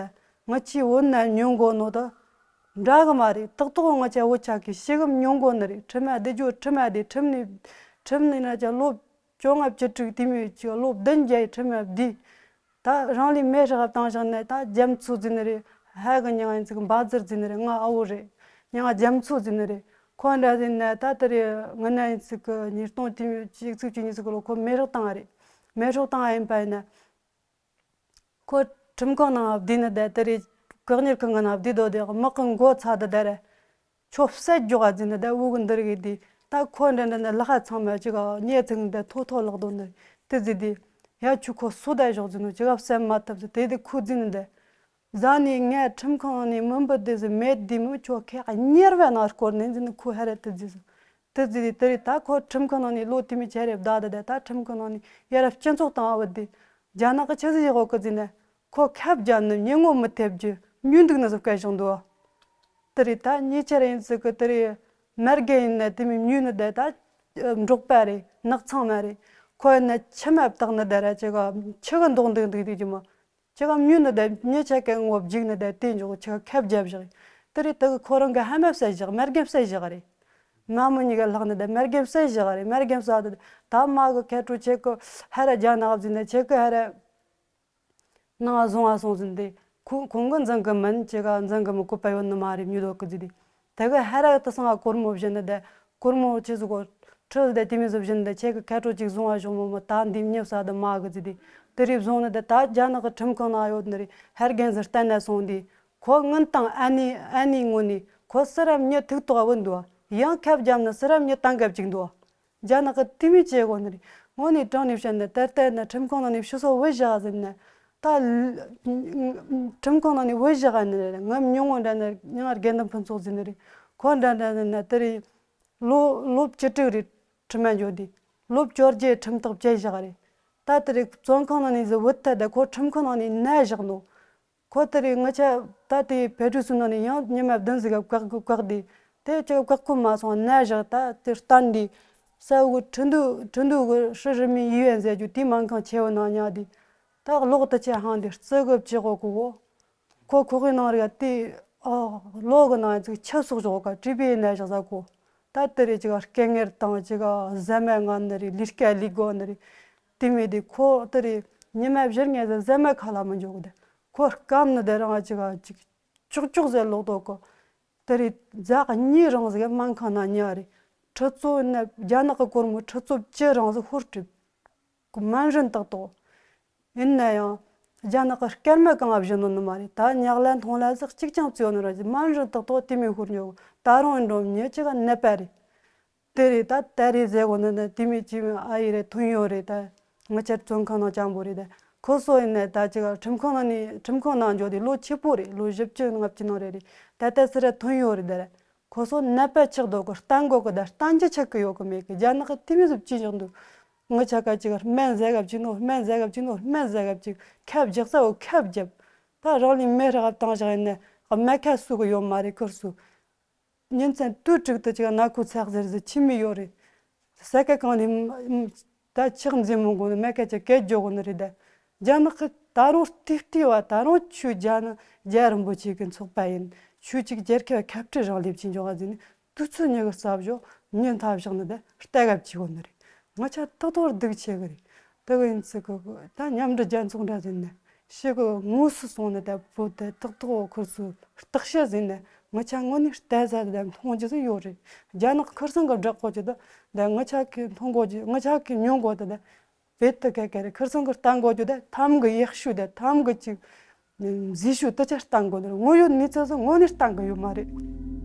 ང་ཆི་བོད་ནས་ཉོན་གོ་ནོ་ད་འདྲ་གི་མ་རེད། ཏག་ཏག་ང་ཆ་བོད་ཆ་གི་ཤི་གམ་ཉོན་གོ་ནི་རེད། ཁྲིམས་ཨ་བདེ་རྒྱུ་ཁྲིམས་ཨ་བདེ། ཁྲིམས་ནི་ཁྲིམས་ནི་ན་ཆ་ལོ་བཅོ་ལྔ་བཅུ་དྲུག་དེ་མོ་ཅིག་ལོ་བདུན་བརྒྱ་ཡི་ཁྲིམས་ཨ་བདེ། ད་རང་ལས་མེ་ཧྲག་བཏང་བཞག་ནས་ད་རྒྱ་མཚོ་ཟིན་ནི་རེད། ཧ་གི་མྱིང་ཡིན་ཚིག་འབའ་ཟུར་ཟིན་ནི་རེད། ང་ཨ་བོ་རེད། མྱིང་རྒྱ་མཚོ་ཟིན་ནི་རེད། ཁོ་འདྲ་ཟིན་ན་ད་དེ་རེད། ང་ན་ཡིན་ཚིག་གི་ཉིས་སྟོང་དེ་མོ་ཅིག་ཚིག་བཅུ་གཉིས་ཚིག་གི་ལོ་ཁོ་མེ་ཧྲག་བཏང་བ་རེད། མེ་ཧྲག་བཏང་བ་ཡིན་པ་ཡིན་ན། ཁོ་ཁྲིམས་ཁང་ནང་བསྡད་ནི་ད་དེ་རེད། བཀག་ཉར་ཁང་གི་ནང་བསྡད་དོ་དེ་དམག་གི་མགོ་ཚ་དེ་ད་རེད། ཁྱོད་བསད་རྒྱུག་ག་ཟིན་ནི་ད་འུ་གི་འདིར་གི་དེ། ད་ཁོ་འདྲ་འདྲ་ནི་ལྷག་ཚང་མ་ཅིག་ག་ཉེ་ཚིག་ནི་ད་ཐོ་ཐོ་ལག་དོ་ནི་དེ་ཟིན་དེ། ཡ་ཁྱོད་ཁོ་སུ་ད་ཞོག་ཟིན་ནོ་ཅིག་ག་བསད་མ་ཐུབ་ཟིན་དེ་དེ་ཁོ་ཟིན་ནི་ད། ཟ་ནི་ངས་ཁྲིམས་ཁང་ནས་མི་འབུད་དེ་ཟིན་མེད་དེ་མོ་ཁྱོད་ཁེ་གཉེར་བའི་ནང་སྐོར་ནས་ཟིན་ནི་ཁོ་ཧ་རེ་དེ་ཟིན། དེ་ཟིན་དེ་དེ་རེད། ད་ཁོ་ཁྲིམས་ཁང་ནང་ནས་ལོ་དེ་མོ་ཅི་རེ་བསྡད་དེ་ད་ཁྲིམས་ཁང་ནང་ནས་ཡ་ར་སྤྱི་ཚོགས་དང་ཨ་བུ་དེ་རྒྱ་ནག་གི་ཆི་ཟིག་ཡོད་གི་ཟིན་ནི། ཁོ་ཁབ་རྒྱབ་ནི་ཉིན་ངོ་མི་ཐེབས་རྒྱུ་མྱོས་འདུག་ནི་ཟིག་སྐད་བྱུང་འདུག་དེ་རེད། ད་ཉེ་ཆར་ཡིན་ཟིག་གི་དེ་རེད། མ་རྒན་ཡིན་ན་དེ་མོ་མྱོས་ནི་ད་ད་འབྲོག་པ་རེད། ནགས་ཚང་མ་རེད། ཁོ་ཡིན་ན་ཆུ་མ་བཏགས་ནི་ད་ར་ཅིག་ག་ཆུ་གི་མདོག་འདུག་འདུག་དེ་ཅི་མོ། ཅིག་ག་མྱོས་ནི་ད་ཉེ་ཆར་གི་ངོ་བརྒྱུག་ནི་ད་དེ་འཇོག་ཅིག་ག་ཁབ་རྒྱབ་བཞག་དེ་རེད། དེ་གི་ཁོ་རང་གི་ཧ་མ་བསད་བཞག་མ་རྒན་བསད་བཞག་རེད། མ་མོ་གཉིས་ཀ་ལྷག་ནི་ད་མ་རྒན་བསད་བཞག་རེད། མ་རྒན་བསད་དེ་ད་མ་གི་ཁ་དྲོ་ཁྱེད་གི་ཧ་ར་རྒྱ་ནག་ཟིན་ན་ཁྱེད་གི་ཧ་ར། ནང་བཟུང་བ་སོང་ཟིན་ཏེ། ཁོ་ཁོང་གི་འཛིན་གི་མིན། ཅི་ག་འཛིན་གི་མི་བཀོད་པ་ཡོད་ནི་མ་རེད། མྱུར་དོ་གི་ཟིན་ཏེ། དེ་གི་ཧ་ར་གི་དེ་སང་ག་སྒོར་མོ་བཞིན་ནི་དེ། སྒོར་མོ་ཆི་ཟིག་གོ། ཁྲི་ཟིག་དེ་དེ་མི་ཟིག་བཞིན་དེ་ཁྱེད་གི་ཁ་དྲོ་ཅིག་བཟུང་བ་བཞོག་མོ་མོ་ད་འདི་མྱི་བསད་དེ་མ་གི་ཟིན་ཏེ། དེ་རིགས་བཟུང་ནི་དེ་ད་རྒྱ་ནག་གི་ཁྲིམས་ཁང་ནང་ཡོད་ནི་རེད། ཧ་རྒན་ཟིག་བསྟན་ན་སོང་དེ། ཁོ་དངུལ་དང་ཨ་ནི་ཨ་ནི་ངོ་ནི་ ཁོ་སི་ར་མྱི་ཐུག་ཐོག་བུད་འདུག་ཡང་ཁབ་བརྒྱབ་ན་སི་ར་མྱི་ཏང་གབ་ཅིག་འདུག་རྒྱ་ནག་གི་དེ་མོ་བྱེད་དགོས་ནི་རེད། དངོས་གནས་དྲང་ནས་བཤད་ན་ད་ལྟ་ན་ཁྲིམས་ཁང་ནང་ནས་ཕྱི་སོ་བུད་བཞག་ཟིན་ན། ད་ཁྲིམས་ཁང་ནང་ནས་བུད་བཞག་ནི་རེད། ངའི་ཉུང་ངུ་འདྲ་ནི་ཡང་དགེ་འདུན་ཕུན་ཚོགས་ཟིན་ནི་རེད། ཁོ་འདྲ་འདྲ་ནི་ན་དེ་རེད། ལོ་ལོ་བཅུ་དྲུག་རེད། ཁྲིམས་མ་འཇོག་དུས། ལོ་བཅོ་བརྒྱད་ཁྲིམས་ཐག་བཅད་བཞག་རེད། ད་དེ་རེད། བཙོན་ཁང་ནང་ནས་ཟི་བུད་ཐལ། ད་ཁོ་ཁྲིམས་ཁང་ནང་ནས་ན་བཞག་ནོ། ཁོ་དེ་རེད། ང་ཆ་ད་དེ་ཕེ་ཁྲུ་སུ་ནང་ནས་ཡང་ཉི་མ་བདུན་ཟིག་ག་བཀག་བཀག་དེ། དེ་ཅིག་བཀག་ཁོ་མ་སོང་ན་བཞག་ད་དེ་བསྟན་དེ། ས་འུ་ཁྲིན་ཏུ་ཁྲིན་ཏུ་གི་ཧྲི་རི་མི་ཡུ་ཨེན་ཟེར་རྒྱུ་དེ་སྨན་ཁང་ཆེ་བོ་ནང་ཉག་དེ། ད་གློག་དེ་ཆེ་ཧང་དེ་རྩི་གི་བཅུ་གོ་གོ་གོ། ཁོ་ཁོ་གི་ནང་རིག་དེ། ཨ། གློག་གི་ནང་ཅིག་ཆུ་སོགས་བཞག་ག་བྲིས་པའི་ནད་བཞག་ས་གོ། ད་དེ་རེད། ཅིག་སྐད་ངེར་དང་ཅིག་ཟ་མ་ངན་ནི་རེད། ལུས་སྐད་ལུས་གོ་ནི་རེད། དེ་མེད་དེ་ཁོ་དེ་རེད། ཉི་མ་བཞི་ལྔ་ཟེར་ཟ་མ་ཁ་ལ་མི་འཇོག་གི་དེ། ཁོ་སྐམ་ནི་དེ་རང་ཅིག་ཅིག་ཅོག་ཅོག་ཟེར་ལོག་ཏོ་གོ། དེ་རེད། ཟླ་གཉིས་རིང་ཟིག་སྨན་ཁང་ན་ཉལ་རེད། ཁྲི་ཚོ་ནི་རྒྱ་ནག་གི་སྒོར་མོ་ཁྲི་ཚོ་བཅུ་རིང་ཟིག་ཧོར་གྲིབ། སྨན་རིན་ཏག་ཏག་ཡིན་ན་ཡང་། རྒྱ་ནག་གི་སྐར་མ་གང་བཞིན་ནོ་ནི་མ་རེད། ད་ཉག་ལ་མཐོང་ལ་ཟིག་གཅིག་ཀྱང་བཙོས་ནི་ར་ཅི། སྨན་རིན་ཏག་ཏག་དེ་མོ་ཤོར་ཉོ། ད་རུང་འགྲོ་མྱི་ཅིག་ག་ནད་པ་རེད། དེ་རེད། ད་ད་རེད་ཟེར་གོ་ནི་ནི་དེ་མོ་ཅི་ཨ་ཡི་རེད། ཐོན་ཡོད་རེད། ད་ང་ཆར་བཙོན་ཁང་ནང་སྤྱང་པོ་རེད། ད་ཁོ་སོ་ཡིན་ནི་ད་ཅིག་ཁྲིམས་ཁང་ནང་ནི་ཁྲིམས་ཁང་ནང་འཇོག་དེ་ལོ་ཆེ་པོ་རེད། ལོ་བཞི་བཅུ་ལྔ་བཅུ་ནང་རེད་རེད། ད་ད་སི་ར་ཐོན་ཡོད་རེད། ད་རེད། ཁོ་ཚོ་ནད་པ་ཆགས་འདུག་གི། བསྟེན་དགོས་གི། ད་བསྟེན་རྒྱུ་ཆགས་གི་ཡོད་གི་མེད་གི། རྒྱ་ནག་གི་དེ་མོ་ཟིག་ཅི་བཞག་འདུག་ངི་ཆ་ག་ཅིག་སྨན་ཟ་ག་བཅུག་ནོ། སྨན་ཟ་ག་བཅུག་ནོ། སྨན་ཟ་ག་བཅུག་ཁབ་རྒྱག་ས་འོ་ཁབ་རྒྱབ། ད་རང་ལུས་མེ་རག་བཏང་བཞག་ཡིན་ན་སྨན་ཁབ་གསོ་གི་ཡོད་མ་རེད། ཁུར་སུ་ཉིན་མཚན་དུས་དྲུག་ཏུ་ཅིག་ན་ཁུ་ཚག་ཟེར་ཟེར་ཆི་མི་ཡོད་རེད། ས་ཀ་གང་ནས་ད་ཆག་འཛིན་མི་དགོས་ནི་མེད་ཀ་ཅིག་སྐད་རྒྱོག་གོ་ནི་རེད། ད་རྒྱ་ནག་གི་ད་རུང་ལྟེ་ལྟེ་བ་ད་རུང་ཆུ་རྒྱ་ནག་རྒྱ་རིན་པོ་ཆེ་གི་ཚོགས་པ་ཡིན། ཆུ་གཅིག་རྒྱལ་ཁབ་ཁ་བྲལ་རང་ལེབ་ཆེན་འཇོག་ག་ཟིན་ནི་དུས་ཚོད་ཉི་གི་རྩ་བཞོ་ཉི་མཐའ་བཞག་ནི་ད་ལྟ་གབ་ཆེ་གོ་ནི་རེད། ང་ཆ་ཏག་ཏོར་སྡུག་ཆེ་གི་རེད། ད་གི་ཡིན་ཚིག་གི་ད་མཉམ་འབྲེལ་རྒྱལ་ཚོགས་འདྲ་ཟིན་ནི། ཤི་གི་དངོས་སུ་སོང་ནས་ད་བོད་དེ་ཏག་ཏག་འོ་ཁུར་སུ་བརྟག་དཔྱད་ཟིན་ནས་ང་ཆ་དངོས་གནས་ལྟ་ས་དེ་མཐོང་རྒྱུ་ཟིག་ཡོད་རེད། རྒྱ་ནག་ཁུར་སང་གི་བསྒྲགས་གོ་རྒྱུ་དེ་ད་ང་ཆ་གི་མཐོང་གོ་རྒྱུ། ང་ཆ་གི་མྱོང་གོ་དེ་ད་བེད་དུ་ག་ག་རེད། ཁུར་སང་གི་བསྟན་གོ་རྒྱུ་དེ་ཐམ་གི་ཡག་ཤོས་དེ་ཐམ་གི་ཅིག་མཛེས་ཤོས་དེ་ཆ་བསྟན་གོ་ནི་རེད། དངོས་ཡོད་གནས་ཚུལ་ཟིག་དངོས་གནས་བསྟན་གི་ཡོད་མ་རེད།